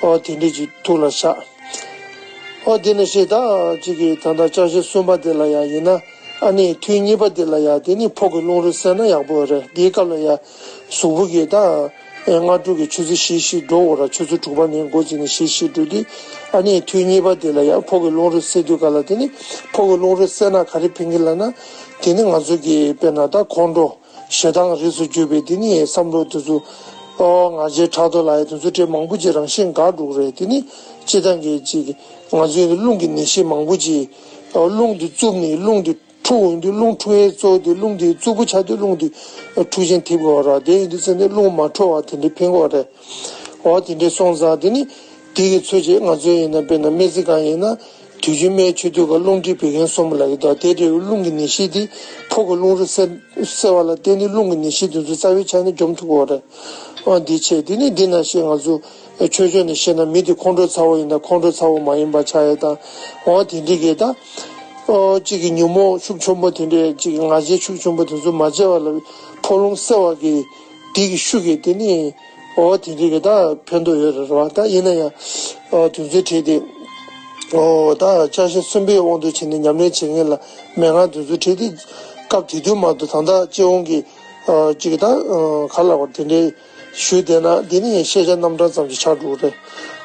ཨོ་དེ་འདྲའི་ཅིག་ཐུགས་ལ་བཞག། ཨོ་དེ་ནས་ཤེས་ད་ཅིག་གི་ད་ལྟ་ལྕགས་བཞི་གསུམ་པ་དེ་ལ་ཡང་ཡིན་ན། ཨ་ནི་ཐུན་གཉིས་པ་དེ་ལ་ཡང་དེ་ནི་ཕོ་གི་རླུང་རོ་བསལ་ན་ཡག་པོ་རེད། དེའི་སྐབས་ལ་ཡང་གཟུགས་པོ་གི་ད་སྔ་དྲོ་གི་ཆུ་ཚོད་བཞི་བཞི་འགྲོ་འོ་ར། ཆུ་ཚོད་དྲུག་པ་ནས་འགོ་བཙུགས་ནས་བཞི་བཞི་འགྲོ་དུས། ཨ་ནི་ཐུན་གཉིས་པ་དེ་ལ་ཡང་ཕོ་གི་རླུང་རོ་བསལ་དུས་སྐབས་ལ། དེ་ནི་ཕོ་གི་རླུང་རོ་བསལ་ན་ག་རེ་ཕན་གི་ལབ་ན། དེ་ནི་ང་ཚོ་གི་དཔེར་ན་ད་ཁོང་ཁྲོ། ཞེ་སྡང་རིགས་སུ་གྱུར་པའི་དེ་ནི་བསམ་བློ་དེ་ཚོ། ཨོ་ང་རྒྱལ་ཕྲག་དོག་ལབ་ཡས་དེ་ཚོ་དེ་མང་པོ་ཅིག་རང་བཞིན་འགག་འགྲོ་གི་རེད། དེ་ནི་སྤྱིར་བཏང་གི་ཅིག་ང་ཚོའི་རླུང་གི་ནད་གཞི་མང་པོ་ཅིག་ཨོ་རླུང་དེ་རྩུབ་ནས་རླུང་དེ་འཁྲུགས་ཡོང་དུས། རླུང་འཁྲུགས་ཡས་གཙོ་བོ་དེ་རླུང་དེ་རྩུབ་པོ་ཆགས་དུས་རླུང་དེ་འཁྲུགས་ཆེན་ཐེབས་དགོས་ར། དེ་ཡིན་དུས་ཚེ་ནི་རླུང་མ་འཁྲུགས་པ་དེ་འདྲ་ཕན་གྱི་རེད། ཨོ་དེ་འདྲ་སོང་ཙང་དེ་ནི་དེ་གི་ཚོད་ཅིག་ང་ཚོའི་ཡིན་ན་དཔེར་ན་སྨན་རྩིས་ཁང་ཡིན་ན། དུས་རྒྱུན་སྨན་མཆོད་དུས་སྐབས་རླུང་མཁྲིས་བད་ཀན་གསུམ་ལབ་ཀྱི་འདུག་དེ་འདྲའི་རླུང་གི་ནད་གཞི་དེ་ཕོ་གི་རླུང་རོ་སེལ་སེལ་བ་ལ་བརྟེན་ནས་རླུང་གི་ནད་གཞི་དེ་ཚོ་རྩ་བའི་ཆ་ནས་འཇོམས་ཐུབ་ཀྱི་ཡོད་རེད། ཨ་འདི་བྱས་དེ་ནས་འདི་ནང་བཞིན་ང་ཚོ་ཆོས་ཕྱོགས་ནས་བཤད་ན་མི་དེ་ཁོང་ཁྲོ་ཚ་བོ་ཡིན་ན་ཁོང་ཁྲོ་ཚ་བོ་མ་ཡིན་པ་ཆགས་ཡས་དང་། འོ་དེ་འདྲའི་གི་ད་ཨོ་གཅིག་གི་ཉོན་མོངས་ཤུགས་ཆེན་པོ་དེ་འདྲའི་གཅིག་གི་ང་རྒྱལ་ཤུགས་ཆེན་པོ་དེ་ཚོ་མ་བྱས་པ་ལ་ཕོ་རླུང་སེལ་བ་གི་དེ་གི་ཤུགས་ཀྱིས་དེ་ནས། ཨོ་དེ་འདྲའི་གི་ད་ཕན་ཐོགས་ཡོད་རེད་རེད་བ། ད་ཡིན་ན་ཡང་ཨོ་དུས་ཚོད་བྲིས་ཏེ་ཨོ་ད་ཅ་ཆས་གསུམ་པའི་དབང་དུ་བྱས་ནས་ཉམས་ལེན་བྱེད་མཁན་ལ་མན་ངག་དུས་ཚོད་བྲིས་ཏེ་སྐབས་དེ་དུས་མ་གཏོགས་ད་ལྟ་སྤྱི་ཡོངས་ཀྱི་ཨོ་གཅིག་ད་ཨོ་ག་ལ་བ་དེ་འདྲའི་ཞུས་བསྡད་ན་དེ་ནི་ཤེས་བྱ་རྣམ་གྲངས་ཙམ་ཞིག་ཆགས་འགྲོ་གི་རེད།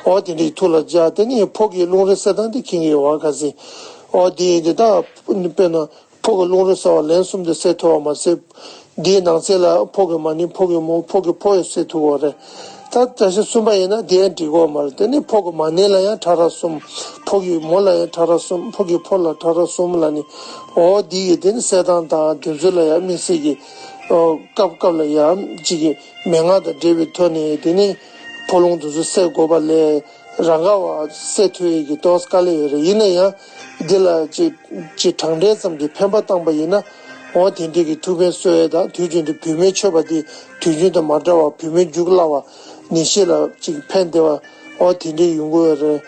ཨོ་དེ་འདྲའི་ཐུགས་ལ་འཇགས་དེ་ནི་ཕོ་གི་རླུང་རོ་སེལ་སྟངས་དེ་མཁྱེན་གྱི་ཡོད་བ། ག་ཟེ་ཨོ་དེ་ཡིན་དེ་ད་དཔེར་ན། ཕོ་གི་རླུང་རོ་སེལ་བ་ལན་གསུམ་དུ་སེལ་ཐུབ་པ་མ་ཟད། འདིའི་ནང་གསེས་ལ་ཕོ་གི་མ་ནིང་ཕོ་གི་མོ་ཕོ་གི་ཕོ་ཡང་སེལ་ཐུབ་ཀྱི་ཡོད་རེད། ད་བཀྲ་ཤིས་གསུམ་པ་ཡིན་ན་འདི་ཡང་འགྲིག་གི་ཡོད་མ་རེད། དེ་ནི་ཕོ་གི་མ་ནིང་ལ་ཡང་ཕྲ་རགས་གསུམ། ཕོ་གི་མོ་ལ་ཡང་ཕྲ་རགས་གསུམ། ཕོ་གི་ཕོ་ལ་ཕྲ་རགས་གསུམ་ལ་ནི། འོ་འདི་ཡི་དེ་ནི་སེལ་སྟངས་དང་དེ་ཚོ་ལ་ཡང་དམིགས་བསལ་གྱི་ཨོ་སྐབས་སྐབས་ལ་ཡང་གཅིག་གི་མན་ངག་དང་འབྲེལ་བའི་ཐོག་ནས་དེ་ནི་ཕོ་རླུང་དེ་ཚོ་སེལ་དགོས་པ་ལས། རང་ག་བ་སེལ་ཐུབ་ཡས་ཀྱི་ཏོག་དཀའ་ལས་ཡོད་རེད། ཡིན་ན་ཡང་འདི་ལ་ཅིག་ཅིག་གྲངས་འདྲེན་ཙམ་གྱི་ཕན་པ་བཏང་པ་ཡིན་ན། འོ་དེ་འདྲའི་གི་ཐུགས་ཕན་གསོས་ཡས་དང་དུས་རྒྱུན་དུ་བུད་མེད་མཆོད་པ་འདི་དུས་རྒྱུན་དང་མ་འདྲ་བ་བུད་མེད་རྒྱུགས་སླ་བ་ནད་གཞི་ལ་ཅིག་ཕན་བདེ་བ་འོ་དེ་འདྲའི་ཡོང་གི་ཡོད་རེད།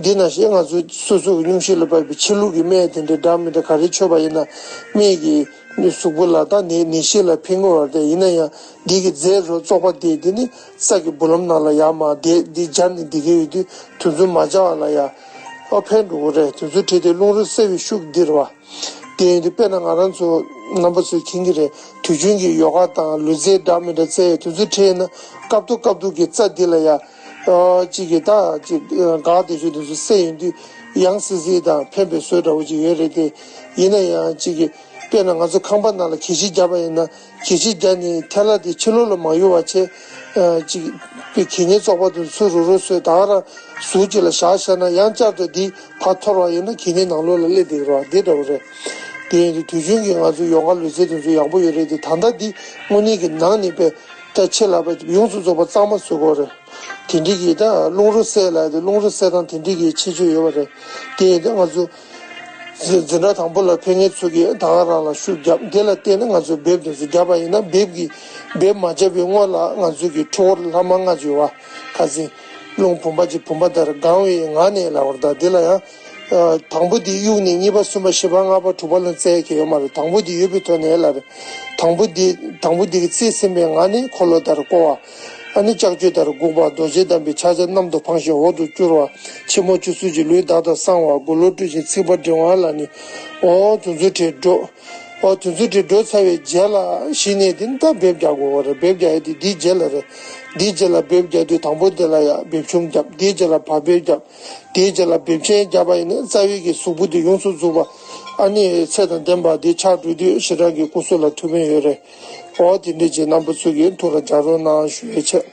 འདི་ནང་བཞིན་ང་ཚོ་སོ་སོ་གི་སྙུང་གཞི་ལ་བབས་པའི་ཕྱི་ལུགས་ཀྱི་སྨན་དེ་འདྲའི་འདྲ་མི་འདྲ་ག་རེ་མཆོད་པ་ཡིན་ན་སྨན་གྱི་ནི་གཟུགས་པོ་ལ་ད་ནི་ནད་གཞི་ལ་ཕན་གྱི་ཡོད་རེད། ཡིན་ན་ཡང་འདི་གི་རྫས་རོ་བཙོག་པ་དེ་འདི་ནི་ས་གི་སྦུག་ལམ་ནང་ལ་ཡར་མར་བསྡད་འདི་སྦྱར་ནས་འདི་གི་ཡོད་དུས་དུས་ཚོད་མ་འཇག་པ་ལ་ཡ་ཨ་ཕན་འགྲོ་གི་རེད། དུས་ཚོད་བྲིས་ཏེ་རླུང་རོ་སེལ་བའི་ཤུགས་འདི་རེད་བ། དེ་ཡིན་དུས་དཔེར་ན་ང་རང་ཚོ་རྣམ་པ་ཚོས་མཁྱེན་གྱི་རེད། དུས་རྒྱུན་གྱི་ཡོ་ག་དང་ལུས་རྩལ་འདྲ་མི་འདྲ་རྩེ་ཡ་དུས་ཚོད་བྲིས་ན་སྐབས་ཐོག་སྐབས་ཐོག་གི་རྩ་འདི་ལ་ཡ་ཨ་གཅིག་གི་ད་གཅིག་འགག་དེ་ཚོ་དུས་ཚོད་སེལ་ཡོང་དུས་ཡང་སིལ་སིལ་དང་ཕན་པའི་བཟོ་འདྲ་བོ་ཅིག་ཡོད་རེད་དེ། ཡིན་ན་ཡང་གཅིག་གི་དཔེར་ན་ང་ཚོ་ཁང་པ་ནང་ལ་གད་ཕྱིས་བརྒྱབ་པ་ཡིན་ན་གད་ཕྱིས་བརྒྱབ་ནས་ཐལ་བ་དེ་ཕྱི་ལོགས་ལ་མ་གཡུག་པ་བྱས། ཨ་གཅིག་པའི་གད་སྙིགས་བཙོག་པ་དེ་ཚུར་རུག་རུག་བཟོས་ད་ག་རང་ཟུར་གཅིག་ལ་བཞག་བཞག་ན་ཡང་བསྐྱར་དུ་དེ་ཕར་འཐོར་བ་ཡིན་ན་གད་སྙིགས་ནང་ལོགས་ལ་སླེབས་བསྡད་ཀྱི་རེད་བ། འདི་འདྲ་བོ་རེད། དེ་ཡིན་དུས་དུས་རྒྱུན་གྱི་ང་ཚོ་ཡོ་ག་ལུས་རྩལ་དེ་ཚོ་ཡག་པོ་ཡོད་རེད་དེ། ད་ལྟ་འདི་དངོས་གནས་ཀྱི་ནང་ནས་པའི་ད་ཕྱི་ལ་པའི་ཡོངས་སུ་རྫོགས་པ་གཙང་མ་བཟོ་དགོས་རེད། དེ་འདྲའི་གི་ད་རླུང་རོ་སེལ་ལ་དེ་རླུང་རོ་སེལ་སྟངས་དེ་འདྲའི་གི་ཁྱད་ཆོས་ཡོད་པ་རེད། དེ་ཡིན་དུས་ང་ཚོ་འཛིན་འཛིན་གྲྭ་དང་པོ་ལ་ཕེབས་མཁན་ཚོ་གིས་ད་ག་རང་ལ་ཤུགས་བརྒྱབ། དེ་ལ་བརྟེན་ནས་ང་ཚོས་འབེབས་དེ་ཚོ་བརྒྱབ་པ་ཡིན་ན་འབེབས་ཀྱི་འབེབས་མ་བརྒྱབ་པའི་སྔོན་ལ་ང་ཚོ་གི་འཁྲུལ་འཁོར་ལྷག་མ་ལྔ་བརྗོད་པ། ཁ་སང་རླུང་བུམ་པ་གཅིག་བུམ་པ་ལྟར་གང་བའི་ངང་ནས་ལབ་པ་རེད། ད་འདི་ལ་ཡང་དང་པོ་དེ་གཡུག་ནས་གཉིས་པ་གསུམ་པ་བཞི་པ་ལྔ་པ་དྲུག་པ་ལ་བཙལ་གྱི་ཡོད་མ་རེད། དང་པོ་དེ་ཡོད་པའི་ཐོག་ནས་ལབ་རེད། དང་པོ་དེ་དང་པོ་དེ་གི་རྩིས་ཟིན་པའི་ངང་ནས་འཁོར་ལོ་ལྟར་བསྐོར་བ། ཨ་ནི་ལྕགས་ཀྱུ་ལྟར་དགུག་པ། རྡོ་རྗེ་བསྣམས་པའི་ཕྱག་རྒྱ་གནམ་དུ་འཕངས་ཤིང་འོག་ཏུ་བསྐྱུར་བ། ཕྱི་མོ་བཅུ་གསུམ་གྱིས་ལུས་དག་དང་གསང་བ། མགོ་ལོག་བཀྲུས་ཤིང་ཚིགས་པ་བསྒྲེང་བ་ལ་ནི། ཨོ་དུས་ཚོད་བྲིས་འགྲོ། ཨོ་དུས་ཚོད་བྲིས་འགྲོ་ཚར་བའི་རྗེས་ལ་གཞི་ནས་དེ་ནི་ད་འབེབས་རྒྱག་དགོས་པ་རེད། འབེབས་རྒྱག་ཡ་དེ་འདིའི་རྗེས་ལ་རེད། འདིའི་རྗེས་ལ་འབེབས་རྒྱག་དུས་དང་པོ་དེ་ལ་ཡ་འབེབས་ཆུང་བརྒྱབ། དེའི་རྗེས་ལ་བག་ཕེབས་བརྒྱབ། དེའི་རྗེས་ལ་འབེབས་ཆེན་བརྒྱབ་པ་ཡིན་ན་རྩ་བའི་གི་གཟུགས་པོ་དེ་ཡོངས་སུ་རྫོགས་པ་ཨ་ནི་ཚད་དང་ལྡན་པ་དེ་ཆགས་འགྲོ་དུས་ཞེ་དྲག་གི་སྐུ་གཟུགས་ལ་ཐུགས་ཕན་ཡོད་རེད། ཨོ་དེ་འདྲས་ཀྱི་རྣམ་པ་ཚོ་གིས་ཐུགས་ལ་འཇགས་རོགས་གནང་ཞུ་ཡས་བྱས།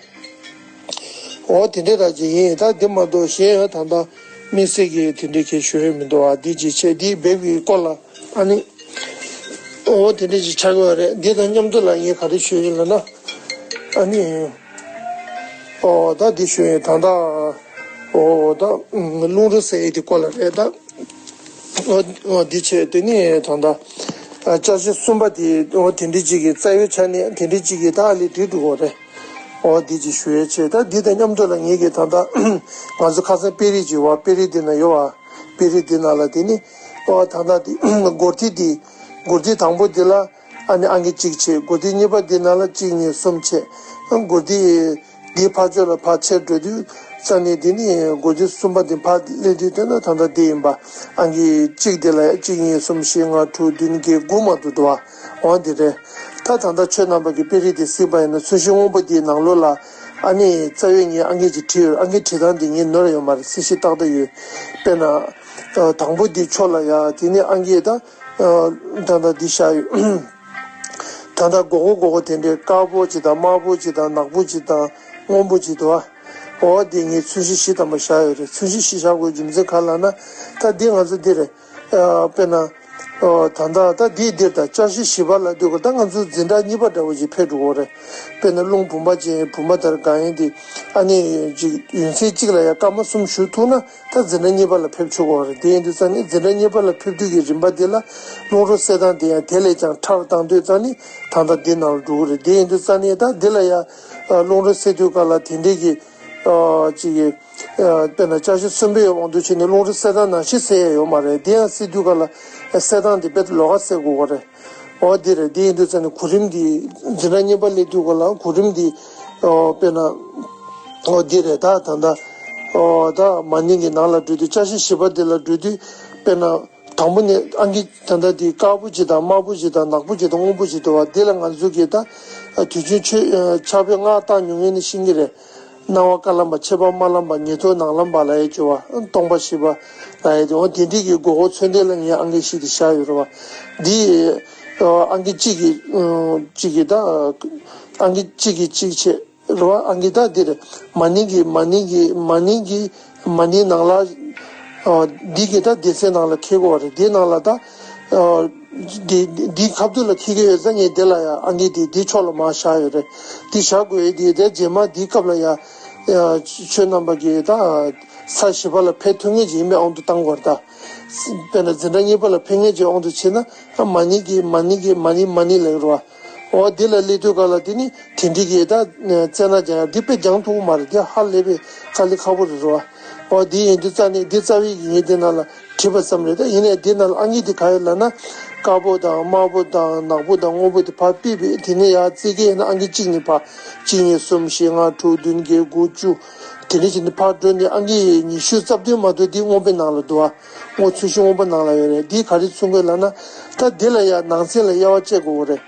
ཨོ་དེ་འདྲས་ར་ཅིག་ཡིན། ད་དེ་མ་གཏོགས་གཞན་ཡང་ད་ལྟ་དམིགས་བསལ་གྱི་དེ་འདྲས་ཁྱེད་ཞུ་ཡས་མི་འདུག་ཨ་འདི་ཅིག་བྱས་འདི་འབེབས་ཀྱི་སྐོར་ལ་ཨ་ནི། ཨོ་དེ་འདྲས་ཅིག་ཆགས་ཀྱི་ཡོད་རེད། འདི་དང་མཉམ་དུ་ལ་ངས་ག་རེ་ཞུ་ཡིན་ལབ་ན། ཨ་ནི། ཨོ་ད་འདི་ཞུ་ཡིན་ད་ལྟ། ཨོ་ད་རླུང་རོ་སེལ་ཡས་དེ་སྐོར་ལ་རེད་ད། ཨོ་ཨོ་འདི་བྱས་དེ་ནི་ད་ལྟ། ཨ་ཅ་ཆས་གསུམ་པ་དེ་ཨོ་དེ་འདྲས་ཅིག་གི་རྩ་བའི་ཆ་ནས་དེ་འདྲས་ཅིག་གི་ད་ཨ་ལས་འགྲིག་འགྲོ་གི་རེད། ཨོ་འདི་ཅིག་ཞུ་ཡས་བྱས། ད་འདི་དང་མཉམ་དུ་ལ་ངེད་ཀྱི་ད་ལྟ་ང་ཚོ་ཁ་སང་དཔེ་རིས་ཅིག་ཡོད་པ། དཔེ་རིས་འདི་ན་ཡོད་པ། དཔེ་རིས་འདི་ན་ལ་དེ་ནི་ཨོ་ད་ལྟ་འདི་སྒོར་ཐིག་འདི་སྒོར་ཐིག་དང་པོ་འདི་ལ་ཨ་ནི་ཨང་ཀི་གཅིག་བྱས། སྒོར་ཐིག་གཉིས་པ་འདི་ན་ལ་གཅིག་གཉིས་གསུམ་བྱས། སྒོར་ཐིག་འདིའི་ཕར་ཕྱོགས་ལ་ཕར་ཆེར་འགྲོ་དུས་རྩ་ནས་དེ་ནི་སྒོར་ཐིག་གསུམ་པ་འདི་ཕར་སླེབས་དུས་དེ་ན་ད་ལྟ་འདི་ཡིན་པ། ཨང་ཀི་གཅིག་འདི་ལ་གཅིག་གཉིས་གསུམ་བཞི་ལྔ་དྲུག་བདུན་བརྒྱད་དགུ་མ་གཏོགས་འདུག་བ། འོ་འདི་རེད། ད་ད་ལྟ་ཁྱོད་རྣམ་པ་གི་དཔེ་རིས་འདི་གཟིགས་པ་ཡིན་ན་ཚོས་གཞི་སྔོན་པོ་འདིའི་ནང་ལོགས་ལ་ཨ་ནི་རྩ་བའི་ངས་ཨང་ཀི་ཅིག་བྲིས་ཡོད། ཨང་ཀི་བྲིས་སྟངས་འདི་ངས་ནོར་ཡོད་མ་རེད། གཟིགས་ཤིག་ཏག་ཏག་ཡོད། དཔེར་ན་ཨ་དང་པོ་འདི་ཕྱོགས་ལ་ཡ་དེ་ནི་ཨང་ཀི་ད་ཨ་ད་ལྟ་འདི་བཞག་ཡོད། ད་ལྟ་སྒོར་སྒོར་སྒོར་སྒོར་དེ་འདྲའི་དཀར་པོ་ཅིག་དང་དམར་པོ་ཅིག་དང་ནག་པོ་ཅིག་དང་སྔོན་པོ་ཅིག་འདུག་ཨ། འོ་དེ་ངས་ཚོས་གཞི་བཞི་ཙམ་པ་བཞག་ཡོད་རེད། ཚོས་གཞི་བཞི་བཞག་དགོས་རྒྱུ་མཚན་ག་ལ་ན་ད་འདི་ང་ཚོ་འདི་རེད། ཨ་དཔེར་ན་ ཨོ། ད་ལྟ་ད་འདི་འདིར་ད་བཅའ་གཞི་བཞི་པ་ལ་ལྟོས་གོ། ད་ང་ཚོ་འཛིན་གྲྭ་གཉིས་པ་འདྲ་བོ་ཞིག་ཕེབས་འགྲོ་གོ་རེད། དཔེར་ན་རླུང་བུམ་པ་ཅན་བུམ་པ་དང་སྒང་ཡིན་འདི་ཨ་ནི་ཅིག་ཡུན་ཚད་གཅིག་ལ་ཡང་སྐར་མ་གསུམ་བཞུགས་ཐུབ་ན་ད་འཛིན་གྲྭ་གཉིས་པ་ལ་ཕེབས་ཆོག་གོ་རེད། དེ་ཡིན་དུས་ཙང་ནི་འཛིན་གྲྭ་གཉིས་པ་ལ་ཕེབས་དུས་ཀྱི་རིམ་པ་འདི་ལ་རླུང་རོ་བསལ་སྟངས་དེ་ཡང་དེ་ལས་ཀྱང་ཕྲ་བ་བཏང་དུས་ཙང་ནི་ད་ལྟ་འདི་ནང་ལ་འགྲོ་གི་རེད། དེ་ཡིན་དུས་ཙང་ནི་ད་འདི་ལ་ཡང་རླུང་རོ་བསལ་དུས་སྐབས་ལ་དེ་འདྲའི་གི་ཨ་ཅིག་གི་ཨ་དཔེར་ན་བཅའ་གཞི་གསུམ་པའི་དབང་དུ་བྱས་ནས་རླུང་རོ་བསལ་སྟངས་ནང་བཞིན་བསལ་ཡ་ཡོད་མ་རེད། དེ་ཡང་བསལ་དུས་སྐབས་ལ་བསལ་སྟངས་དེ་དཔེ་ལོགས་ཀ་བསལ་དགོས་པ་རེད། འོ་འདི་རེད། འདི་ཡིན་དུས་ཙང་ནས་གོ་རིམ་འདི་འཛིན་གྲྭ་གཉིས་པ་སླེབས་དུས་སྐབས་ལ་གོ་རིམ་འདི་ཨོ་དཔེར་ན་ཨོ་འདི་རེད། ད་ད་ལྟ་ཨོ་ད་མ་ནིང་གི་ནང་ལ་འགྲོ་དུས་བཅའ་གཞི་བཞི་པ་འདི་ལ་འགྲོ་དུས་དཔེར་ན་དང་པོ་ནས་ཨང་ཀི་ད་ལྟ་འདི་དཀར་པོ་ཅིག་དང་དམར་པོ་ཅིག་དང་ནག་པོ་ཅིག་དང་སྔོན་པོ་ཅིག་འདུག་བ། འདི་ལ་ང་ཚོ་གིས་ད་དུས་རྒྱུན་ཆོས་ཕྱག་དཔེ་སྔགས་བཏང་མྱོང་མཁན་ནི་ཤེས་ཀྱི་རེད། སྣང་བ་དཀར་ལམ་པ། མཆེད་པ་དམར་ལམ་པ། ཉེར་ཐོབ་ནག་ལམ་པ་ལབ་ཡས་ཅིག་ཡོད་པ། སྟོང་པ་བཞི་པ་ལབ་ཡས་དེ། འོ་དེ་འདྲའི་གི་དགོས་མཁོ་མཚོན་དོན་ལ་ངས་ཨང་ཀི་བཞི་དེ་བཞག་ཡོད་རེད་བ། འདི་ཨང་ཀི་གཅིག་གི་གཅིག་གི་ད་ཨང་ཀི་གཅིག་གི་གཅིག་བྱས་རེད་བ། ཨང་ཀི་ད་འདི་རེད། མ་ནིང་གི་མ་ནིང་གི་མ་ནིང་གི་མ་ནིང་ནང་ལ་འདི་གི་ད་སྡེ་ཚན་ནང་ལ་འཁེལ་དགོས་པ་རེད། འདི་ནང་ལ་ད། འདི་འདི་ཁ་ཐུག་ལ་འཁེལ་གྱི་ཡོད་ཙང་ངས་འདི་ལ་ཡང་ཨང་ཀི་འདི་འདི་ཕྱོགས་ལ་མར་བཞག་ཡོད་རེད། འདི་བཞག་དགོས་ཡས་འདི་དེ་རྗེས་མ་འདིའི་སྐབས་ལ་ཡང་ཁྱོད་རྣམ་པ་གིས་ད་ས་བཞི་པ་ལ་ཕེབས་ཐུབ་མཁན་ཅིག་ཡིན་པའི་དབང་དུ་བཏང་དགོས་རེད་ད། དཔེར་ན་འཛིན་གྲྭ་གཉིས་པ་ལ་ཕེབས་མཁན་ཅིག་དབང་དུ་བྱས་ན་མ་ནིང་གི་མ་ནིང་གི་མ་ནིང་མ་ནིང་ལབ་རེད་བ། འོ་འདི་ལ་སླེབས་དུས་སྐབས་ལ་འདི་ནི་དེ་འདྲའི་གི་ད་རྩེད་སྣ་རྒྱག་ཡ་འདི་དཔེ་སྦྱང་ཐུབ་ཀྱི་མ་རེད། འདི་ཧ་ལས་པའི་དཀའ་ལས་ཁག་པོ་རེད་རེད་བ། འོ་འདི་ཡིན་དུས་རྩ་ནས་འདི་རྩ་བའི་གི་ངས་འདི་ནང་ལ་བྲིས་པ་ཙམ་རེད། ད་ཡིན་ནའི་འདི་ནང་ལ་ཨང་ཀི་འདི་ག་ཡོད་ལབ་ན། དཀར་པོ་དང་དམར་པོ་དང་ནག་པོ་དང་སྔོན་པོ་དེ་ཕར་ཕུད་པས་དེ་ནས་ཡར་རྩེ་གི་ཡིན་ན་ཨང་ཀི་གཅིག་ནས་ཕར་གཅིག་གཉིས་གསུམ་བཞི་ལྔ་དྲུག་བདུན་བརྒྱད་དགུ་བཅུ། དེ་ནས་བྱས་ནས་ཕར་འགྲོ་ནས་ཨང་ཀི་ཉི་ཤུ་རྩ་བདུན་མ་གཏོགས་འདི་སྔོན་པོའི་ནང་ལ་འདུག་ཨ། སྔོ་ཚོས་གཞི་སྔོན་པོ་ནང་ལ་ཡོད་རེད། འདི་ག་རེ་མཚོན་གི་ལབ་ན། ད་འདི་ལ་ཡང་ནང་ཚན་ལ་དབྱེ་བ་དཔྱད་དགོས་རེད།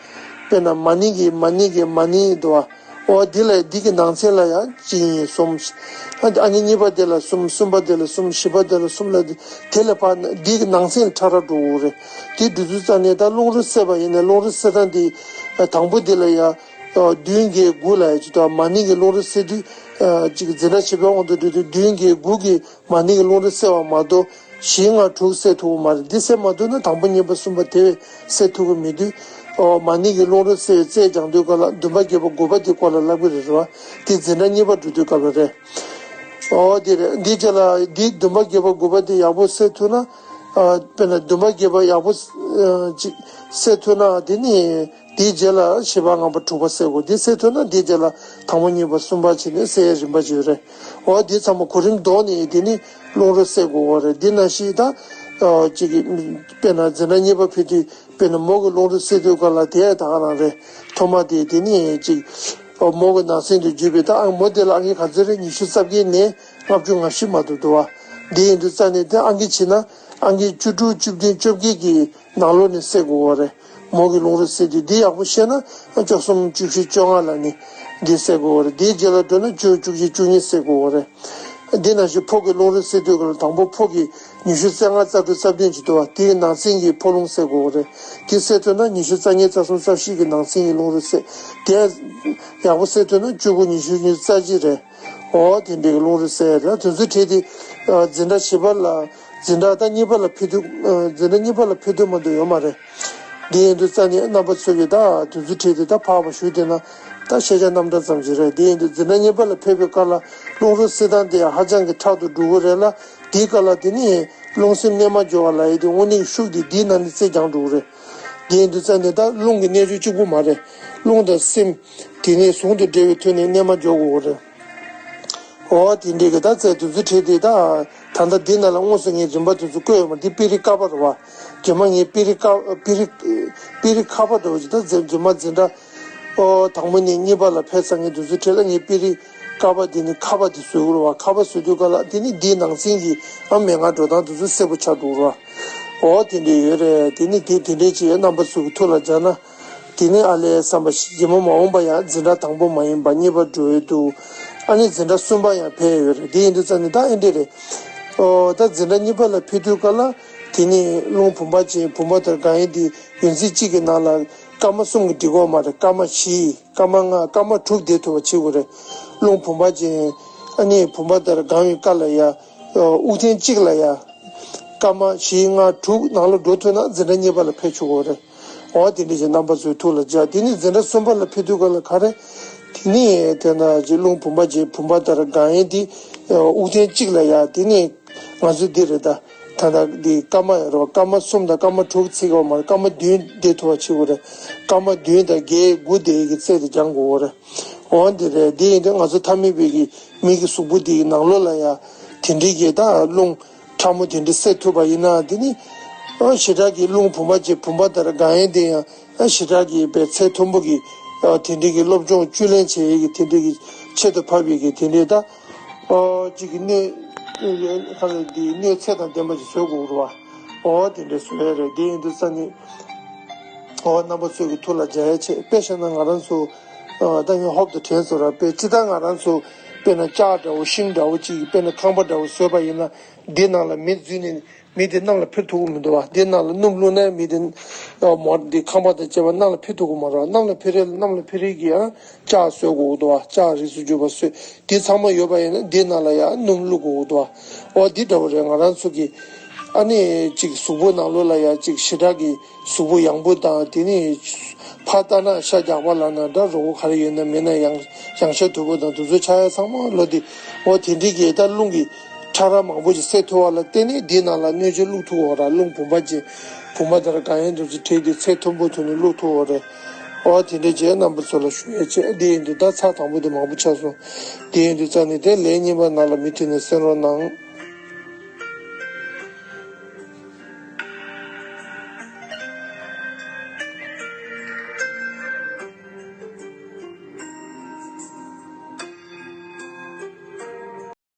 དཔེར་ན་མ་ནིང་གི་མ་ནིང་གི་མ་ནིང་འདུག་ཨ། འོ་འདི་ལ་འདི་གི་ནང་ཚན་ལ་ཡང་གཅིག་གཉིས་གསུམ། ཨ་ཨང་ཀི་གཉིས་པ་དེ་ལ་གསུམ། གསུམ་པ་དེ་ལ་གསུམ། བཞི་པ་དེ་ལ་གསུམ་ལ་འདི་དེ་ལ་ཕར་འདི་གི་ནང་ཚན་ཕྲ་རགས་འགྲོ་གི་རེད། དེ་འགྲོ་དུས་ཙང་ནས་ད་རླུང་རོ་བསལ་བ་ཡིན་ན་རླུང་རོ་བསལ་སྟངས་འདི་དང་པོ་དེ་ལ་ཡང་བདུན་བརྒྱད་དགུ་ལ་ཡང་ཅིག་ཏུ་མ་ནིང་གི་རླུང་རོ་བསལ་དུས་ཅིག་འཛིན་གྲྭ་བཞི་པའི་དབང་དུ་འགྲོ་དུས་བདུན་བརྒྱད་དགུ་གི་མ་ནིང་གི་རླུང་རོ་བསལ་བ་མ་གཏོགས་བཞི་ལྔ་དྲུག་བསལ་ཐུབ་ཀྱི་མ་རེད། འདི་བསལ་མ་ཐུབ་ན་དང་པོ་གཉིས་པ་གསུམ་པ་དེ་བས་བསལ་ཐུབ་ཀྱི་མི་འདུག་ཨོ་མ་ནིང་གི་རླུང་རོ་བསལ་བའི་རྩལ་སྦྱང་དུས་སྐབས་ལ་འདུན་པ་བརྒྱད་པ་དགུ་པ་དེ་སྐོར་ལ་བསླབ་ཀྱི་རེད་རེད་བ། དེ་འཛིན་གྲྭ་གཉིས་པ་འགྲོ་དུས་སྐབས་ལ་རེད། ཨོ་དེ་རེད། འདིའི་རྗེས་ལ་འདི་འདུན་པ་བརྒྱད་པ་དགུ་པ་དེ་ཡག་པོ་བསལ་ཐུབ་ན། ཨ་དཔེར་ན་འདུན་པ་བརྒྱད་པ་ཡག་པོ་ཨ་ཅིག་བསལ་ཐུབ་ན་དེ་ནི། དེའི་རྗེས་ལ་བཞི་པ་ལྔ་པ་དྲུག་པ་བསལ་དགོས། འདི་བསལ་ཐུབ་ན་དེའི་རྗེས་ལ་དང་པོ་གཉིས་པ་གསུམ་པ་བྱས་ནས་བསལ་ཡའི་རིམ་པ་ཅིག་ཡོད་རེད། འོ་འདི་ཚང་མ་གོ་རིམ་བཟློག་ནས་དེ་ནི་རླུང་རོ་བསལ་དགོས་པ་རེད། འདི་ནང་བཞིན་ད་ཨ་ཅིག་གི་དཔེར་ན་འཛིན་གྲྭ་གཉིས་པ་ཕེབས་དུས་དཔེར་ན་མོ་གི་རླུང་རོ་བསལ་དུས་སྐབས་ལ་དེ་ད་ག་རང་རེད། ཐོག་མ་དེ་དེ་ནི་ཅིག་ཨ་མོ་གི་ནང་ཚན་དུ་འཇུས་པའི་ད་ཨ་མོ་དེ་ལ་ཨང་ཀི་ག་ཚོད་རེད། ཉི་ཤུ་རྩ་བརྒྱད་ནས་ལྔ་བཅུ་ང་བཞི་མ་གཏོགས་འདུག་བ། འདི་ཡིན་དུས་རྩ་ནས་དེ་ཨང་ཀི་བྱས་ན་ཨང་ཀི་བཅུ་དྲུག་བཅུ་བདུན་བཅོ་བརྒྱད་ཀྱི་ནང་ལོགས་ནས་བསལ་དགོས་པ་རེད། མོ་གི་རླུང་རོ་བསལ་དུས་འདི་ཡག་པོ་ཤེས་ན་བཅུ་གསུམ་བཅུ་བཞི་བཅོ་ལྔ་ལ་ནི་འདི་བསལ་དགོས་པ་རེད། འདིའི་རྗེས་ལ་འགྲོ་ན་བཅུ་བཅུ་བཞི་བཅུ་གཉིས་བསལ་དགོས་པ་རེད། འདི་ནང་བཞིན་ཕོ་གི་རླུང་རོ་བསལ་དུས་སྐབས་ལ་དང་པོ་ཕོ་གི་ཉི་ཤུ་རྩ་ལྔ་རྩ་དྲུག་རྩ་བདུན་ཅིག་འདུག་བ། དེའི་ནང་ཚན་གྱི་ཕོ་རླུང་བསལ་དགོས་པ་རེད། དེ་བསལ་ཐུབ་ན་ཉི་ཤུ་རྩ་གཉིས་རྩ་གསུམ་རྩ་བཞི་གི་ནང་ཚན་གྱི་རླུང་རོ་བསལ། དེ་ཡག་པོ་བསལ་ཐུབ་ན་བཅུ་དགུ་ཉི་ཤུ་ཉི་ཤུ་རྩ་གཅིག་རེད། འོ་དེ་འདྲའི་གི་རླུང་རོ་བསལ་ཡ་རེད། དེ་ཚོའི་གྲས་དེ་འཛིན་གྲྭ་བཞི་པ་ལ་འཛིན་གྲྭ་ད་གཉིས་པ་ལ་ཕེབས་དུས་འཛིན་གྲྭ་གཉིས་པ་ལ་ཕེབས་དུས་མ་གཏོགས་ཡོད་མ་རེད། དེ་ཡིན་དུས་རྩ་ནས་རྣམ་པ་ཚོ་གིས་ད་དེ་ཚོའི་གྲས་དེ་ད་ཕར་བ་ཞུས་བསྡད་ན་ད་ཤེས་བྱ་རྣམ་གྲངས་ཙམ་ཞིག་རེད། དེ་ཡིན་དུས་འཛིན་གྲྭ་གཉིས་པ་ལ་ཕེབས་པའི་སྐབས་ལ་རླུང་རོ་བསལ་སྟངས་དེ་ཧ་ཅང་གི་ཕྲག་ཏུ་འགྲོ་གི་རེད་ལ། དེའི་སྐབས་ལ་དེ་ནི་རླུང་སེམས་རྣལ་མ་སྦྱོར་བ་ལབ་ཡས་དེ་དངོས་གནས་ཤུགས་དེ་འདིའི་ནང་ནས་རྩལ་སྦྱང་འགྲོ་གི་རེད། དེ་ཡིན་དུས་རྩ་ནས་ད་རླུང་གི་རྣལ་འབྱོར་གཅིག་པུ་མ་རེད། རླུང་དང་སེམས་དེ་ནས་ཟུང་དུ་འབྲེལ་བའི་ཐོག་ནས་རྣལ་མ་སྦྱོར་དགོས་རེད། འོ་དེ་འདྲའི་གི་ད་རྩལ་དེ་ཚོའི་གྲས་དེ་ད་ད་ལྟ་འདི་ནང་ལ་དངོས་སུ་ངས་རིམ་པ་དེ་ཚོ་བཀོད་ཡོད་མ་རེད། འདི་དཔེ་རིས་ཀ་པ་རེད་བ། རྗེས་མ་ངས་དཔེ་རིས་ཀ་དཔེ་རིས་དཔེ་རིས་ཁ་པ་འདྲ་བོ་ཅིག་ད་རྗེས་མ་འཛིན་གྲྭ་ཨོ་དང་པོ་ནས་གཉིས་པ་ལ་ཕེབས་ཚར་མཁན་དེ་ཚོའི་གྲས་ལ་ངས་དཔེ་རིས་ཀ་པ་དེ་ནི་ཁ་པ་དེ་བཟོས་ཡོད་རེད་བ། ཁ་པ་བཟོས་དུས་སྐབས་ལ་དེ་ནི་འདིའི་ནང་ཚན་གྱི་ཨ་མན་ངག་འགྲོ་སྟངས་དེ་ཚོ་གསལ་པོ་ཆགས་འགྲོ་གི་རེད་བ། འོ་དེ་འདྲ་ཡོད་རེད། དེ་ནི་དེ་དེ་འདྲའི་ཅིག་རྣམ་པ་ཚོ་གི་ཐུགས་ལ་འཇགས་ན། དེ་ནི་ཨ་ལས་བསམ་པ་ཞིག་རྗེས་མ་མ་འོངས་པ་ཡང་འཛིན་གྲྭ་དང་པོ་མ་ཡིན་པ་གཉིས་པ་འགྲོ་འོས་འདུག་ཨ་ནི་འཛིན་གྲྭ་གསུམ་པ་ཡང་ཕེབས་ཡོད་རེད། དེ་ཡིན་དུས་ཙང་ནི་ད་ཨེ་འདྲ་རེད། ཨོ་ད་འཛིན་གྲྭ་གཉིས་པ་ལ་ཕེབས་དུས་སྐབས་ལ་དེ་ནི་རླུང་བུམ་པ་ཅན་བུམ་པ་དང་སྒང་ཡིན་དེ་ཡུན་ཚད་གཅིག་གི་ནང་ལ་སྐར་མ་གསུམ་གྱིས་འགྲིག་གི་ཡོད་མ་རེད། སྐར་མ་བཞི། སྐར་མ་ལྔ། སྐར་མ་དྲུག་བསྡད་ཐུབ་པ་བྱེད་དགོས་རེད། རླུང་བུམ་པ་ཅན་ཨ་ནི་བུམ་པ་དང་སྒང་ཡིན་སྐབས་ལ་ཡ། དབུགས་ཐེངས་གཅིག་ལ་ཡ། སྐར་མ་བཞི་ལྔ་དྲུག་ནང་ལ་འགྲོ་ཐུབ་ན་འཛིན་གྲྭ་གཉིས་པ་ལ་ཕེབས་ཆོག་གི་རེད། འོ་དེ་འདྲ་ཞིག་རྣམ་པ་ཚོའི་ཐུགས་ལ་འཇགས། དེ་ནས་འཛིན་གྲྭ་གསུམ་པ་ལ་ཕེབས་དུས་སྐབས་ལ་ག་རེ། དེ་ནས་དེ་ན་ཅིག་རླུང་བུམ་པ་ཅན་བུམ་པ་ལྟར་དགའ་ཡན་དེ་དབུགས་ཐེངས་གཅིག་ལ་ཡ། དེ་ནས་ང་ཚོ་འདི་རེད་ད། ད་ལྟ་འདི་སྐར་མ་རོ་སྐར་མ་གསུམ་དང་སྐར་མ་དྲུག་ཚིག་པ་མ་རེད། སྐར་མ་བདུན་བསྡད་ཐུབ་པ་བྱེད་དགོས་རེད། སྐར་མ་བདུན་དང་བརྒྱད་དགུ་དེ་གི་ཚད་དེ་སྦྱང་དགོས་རེད། འོ་འདི་རེད། འདི་ཡིན་དུས་ང་ཚོ་ཐ་མལ་པའི་གི་མི་གི་གཟུགས་པོ་འདི་གི་ནང་ལོགས་ལ་ཡ་དེ་འདྲའི་གི་ད་རླུང་ཕྲ་མོ་དེ་འདྲ་སད་ཐུབ་པ་ཡིན་ན། འདི་ནི་ཨ་ཞེ་དྲག་གི་རླུང་བུམ་པ་ཅན་བུམ་པ་ལྟར་དགའ་ཡན་དེ་ཡང་ཨ་ཞེ་དྲག་གི་པའི་ཚད་མཐོན་པོ་གི་ཨ་དེ་འདྲའི་གི་སློབ་སྦྱོང་བཅུད་ལེན་བྱེད་ཡས་ཀྱི་དེ་འདྲའི་གི་ཆེད་དུ་ཕབ་ཡས་ཀྱི་དེ་འདྲའི་ད་ཨ་ཅིག་གི་སྣོད་ཁ་ལ་འདི་སྣོད་ཚད་དང་ལྡན་པ་ཅིག་བཟོ་དགོས་རེད་བ། འོ་དེ་འདྲ་བཟོ་ཡས་རེད། དེ་ཡིན་དུས་ཙ་ནི་འོ་རྣམ་པ་ཚོའི་གི་ཐུགས་ལ་འཇགས་ཡས་བྱས། དཔེ་བཞག་ན་ང་རང་ཚོ་ཨ་ད་ངས་ཧོབ་ཏེ་དྲན་སོང་ར། དཔེ་ཅི་ལྟར་ང་རང་ཚོ་དཔེར་ན་ལྕགས་འདྲ་བོ་ཤིང་འདྲ་བོ་ཅིག་དཔེར་ན་ཁང་པ་འདྲ་བོ་བཟོས་པ་ཡིན་ན། འདི་ནང་ལ་མི་འཛུལ་ནས་མི་དེ་གནམ་ལ་འཕུར་ཐུབ་ཀྱི་མི་འདུག་བ། འདི་ནང་ལ་སྣུམ་བླུགས་ན་མི་དེ་ཨ་མོ་འདི་ཁང་པ་དང་བཅས་པ་གནམ་ལ་འཕུར་ཐུབ་ཀྱི་མ་རེད། གནམ་ལ་འཕུར་རེས་གནམ་ལ་འཕུར་རེས་ཀྱི་ཡང་ལྕགས་བཟོ་དགོས་འདུག་བ། ལྕགས་རིགས་སུ་གྱུར་པ་བཟོས། འདི་ཚང་མ་ཡོད་པ་ཡིན་ན་འདི་ནང་ལ་ཡང་སྣུམ་བླུགས་དགོས་འདུག་བ། འོ་འདི་འདྲ་བོ་རེད། ང་རང་ཚོ་གི་ཨ་ནི་ཅིག་གཟུགས་པོ་ནང་ལོགས་ལ་ཡང་ཅིག་ཞེ་དྲག་གི་གཟུགས་པོ་ཡང་པོ་དང་། དེ་ནི་ཕར་ལྟ་ན་ཤ་རྒྱགས་པ་ལབ་ན་འདྲ། རོ་བོ་ག་རེ་ཡོད་ན་མེད་ན་ཡང་ཡང་ཤ་དུ་བོ་དང་དེ་ཚོ་ཆགས་ཡ་ཚང་མ་ལོ་དེ། འོ་དེ་འདྲའི་གི་ད་རླུང་གི་ཕྲ་རགས་མང་པོ་ཞིག་སད་ཐུབ་པ་ལ་བརྟེན་ནས་འདི་ནང་ལ་སྣོད་ཆས་བླུགས་ཐུབ་པ་ར། རླུང་བུམ་པ་ཅན་བུམ་པ་ལྟར་དགའ་ཡན་དེ་ཚོ་བྲིས་ཏེ་ཚད་མཐོན་པོ་ཐོག་ནས་བླུགས་ཐུབ་པ་རེད། འོ་དེ་འདྲའི་བྱས་རྣམ་པ་ཚོ་ལ་ཞུ་ཡས་བྱས། དེ་ཡིན་དུས་ད་ཚར་དང་པོ་དེ་མང་པོ་ཆགས་སོང་། དེ་ཡིན་དུས་ཙ་ནི་དེ་ལན་གཉིས་པ་ནང་ལ་མུ་མཐུད་ནས་གསན་རོགས་གནང་།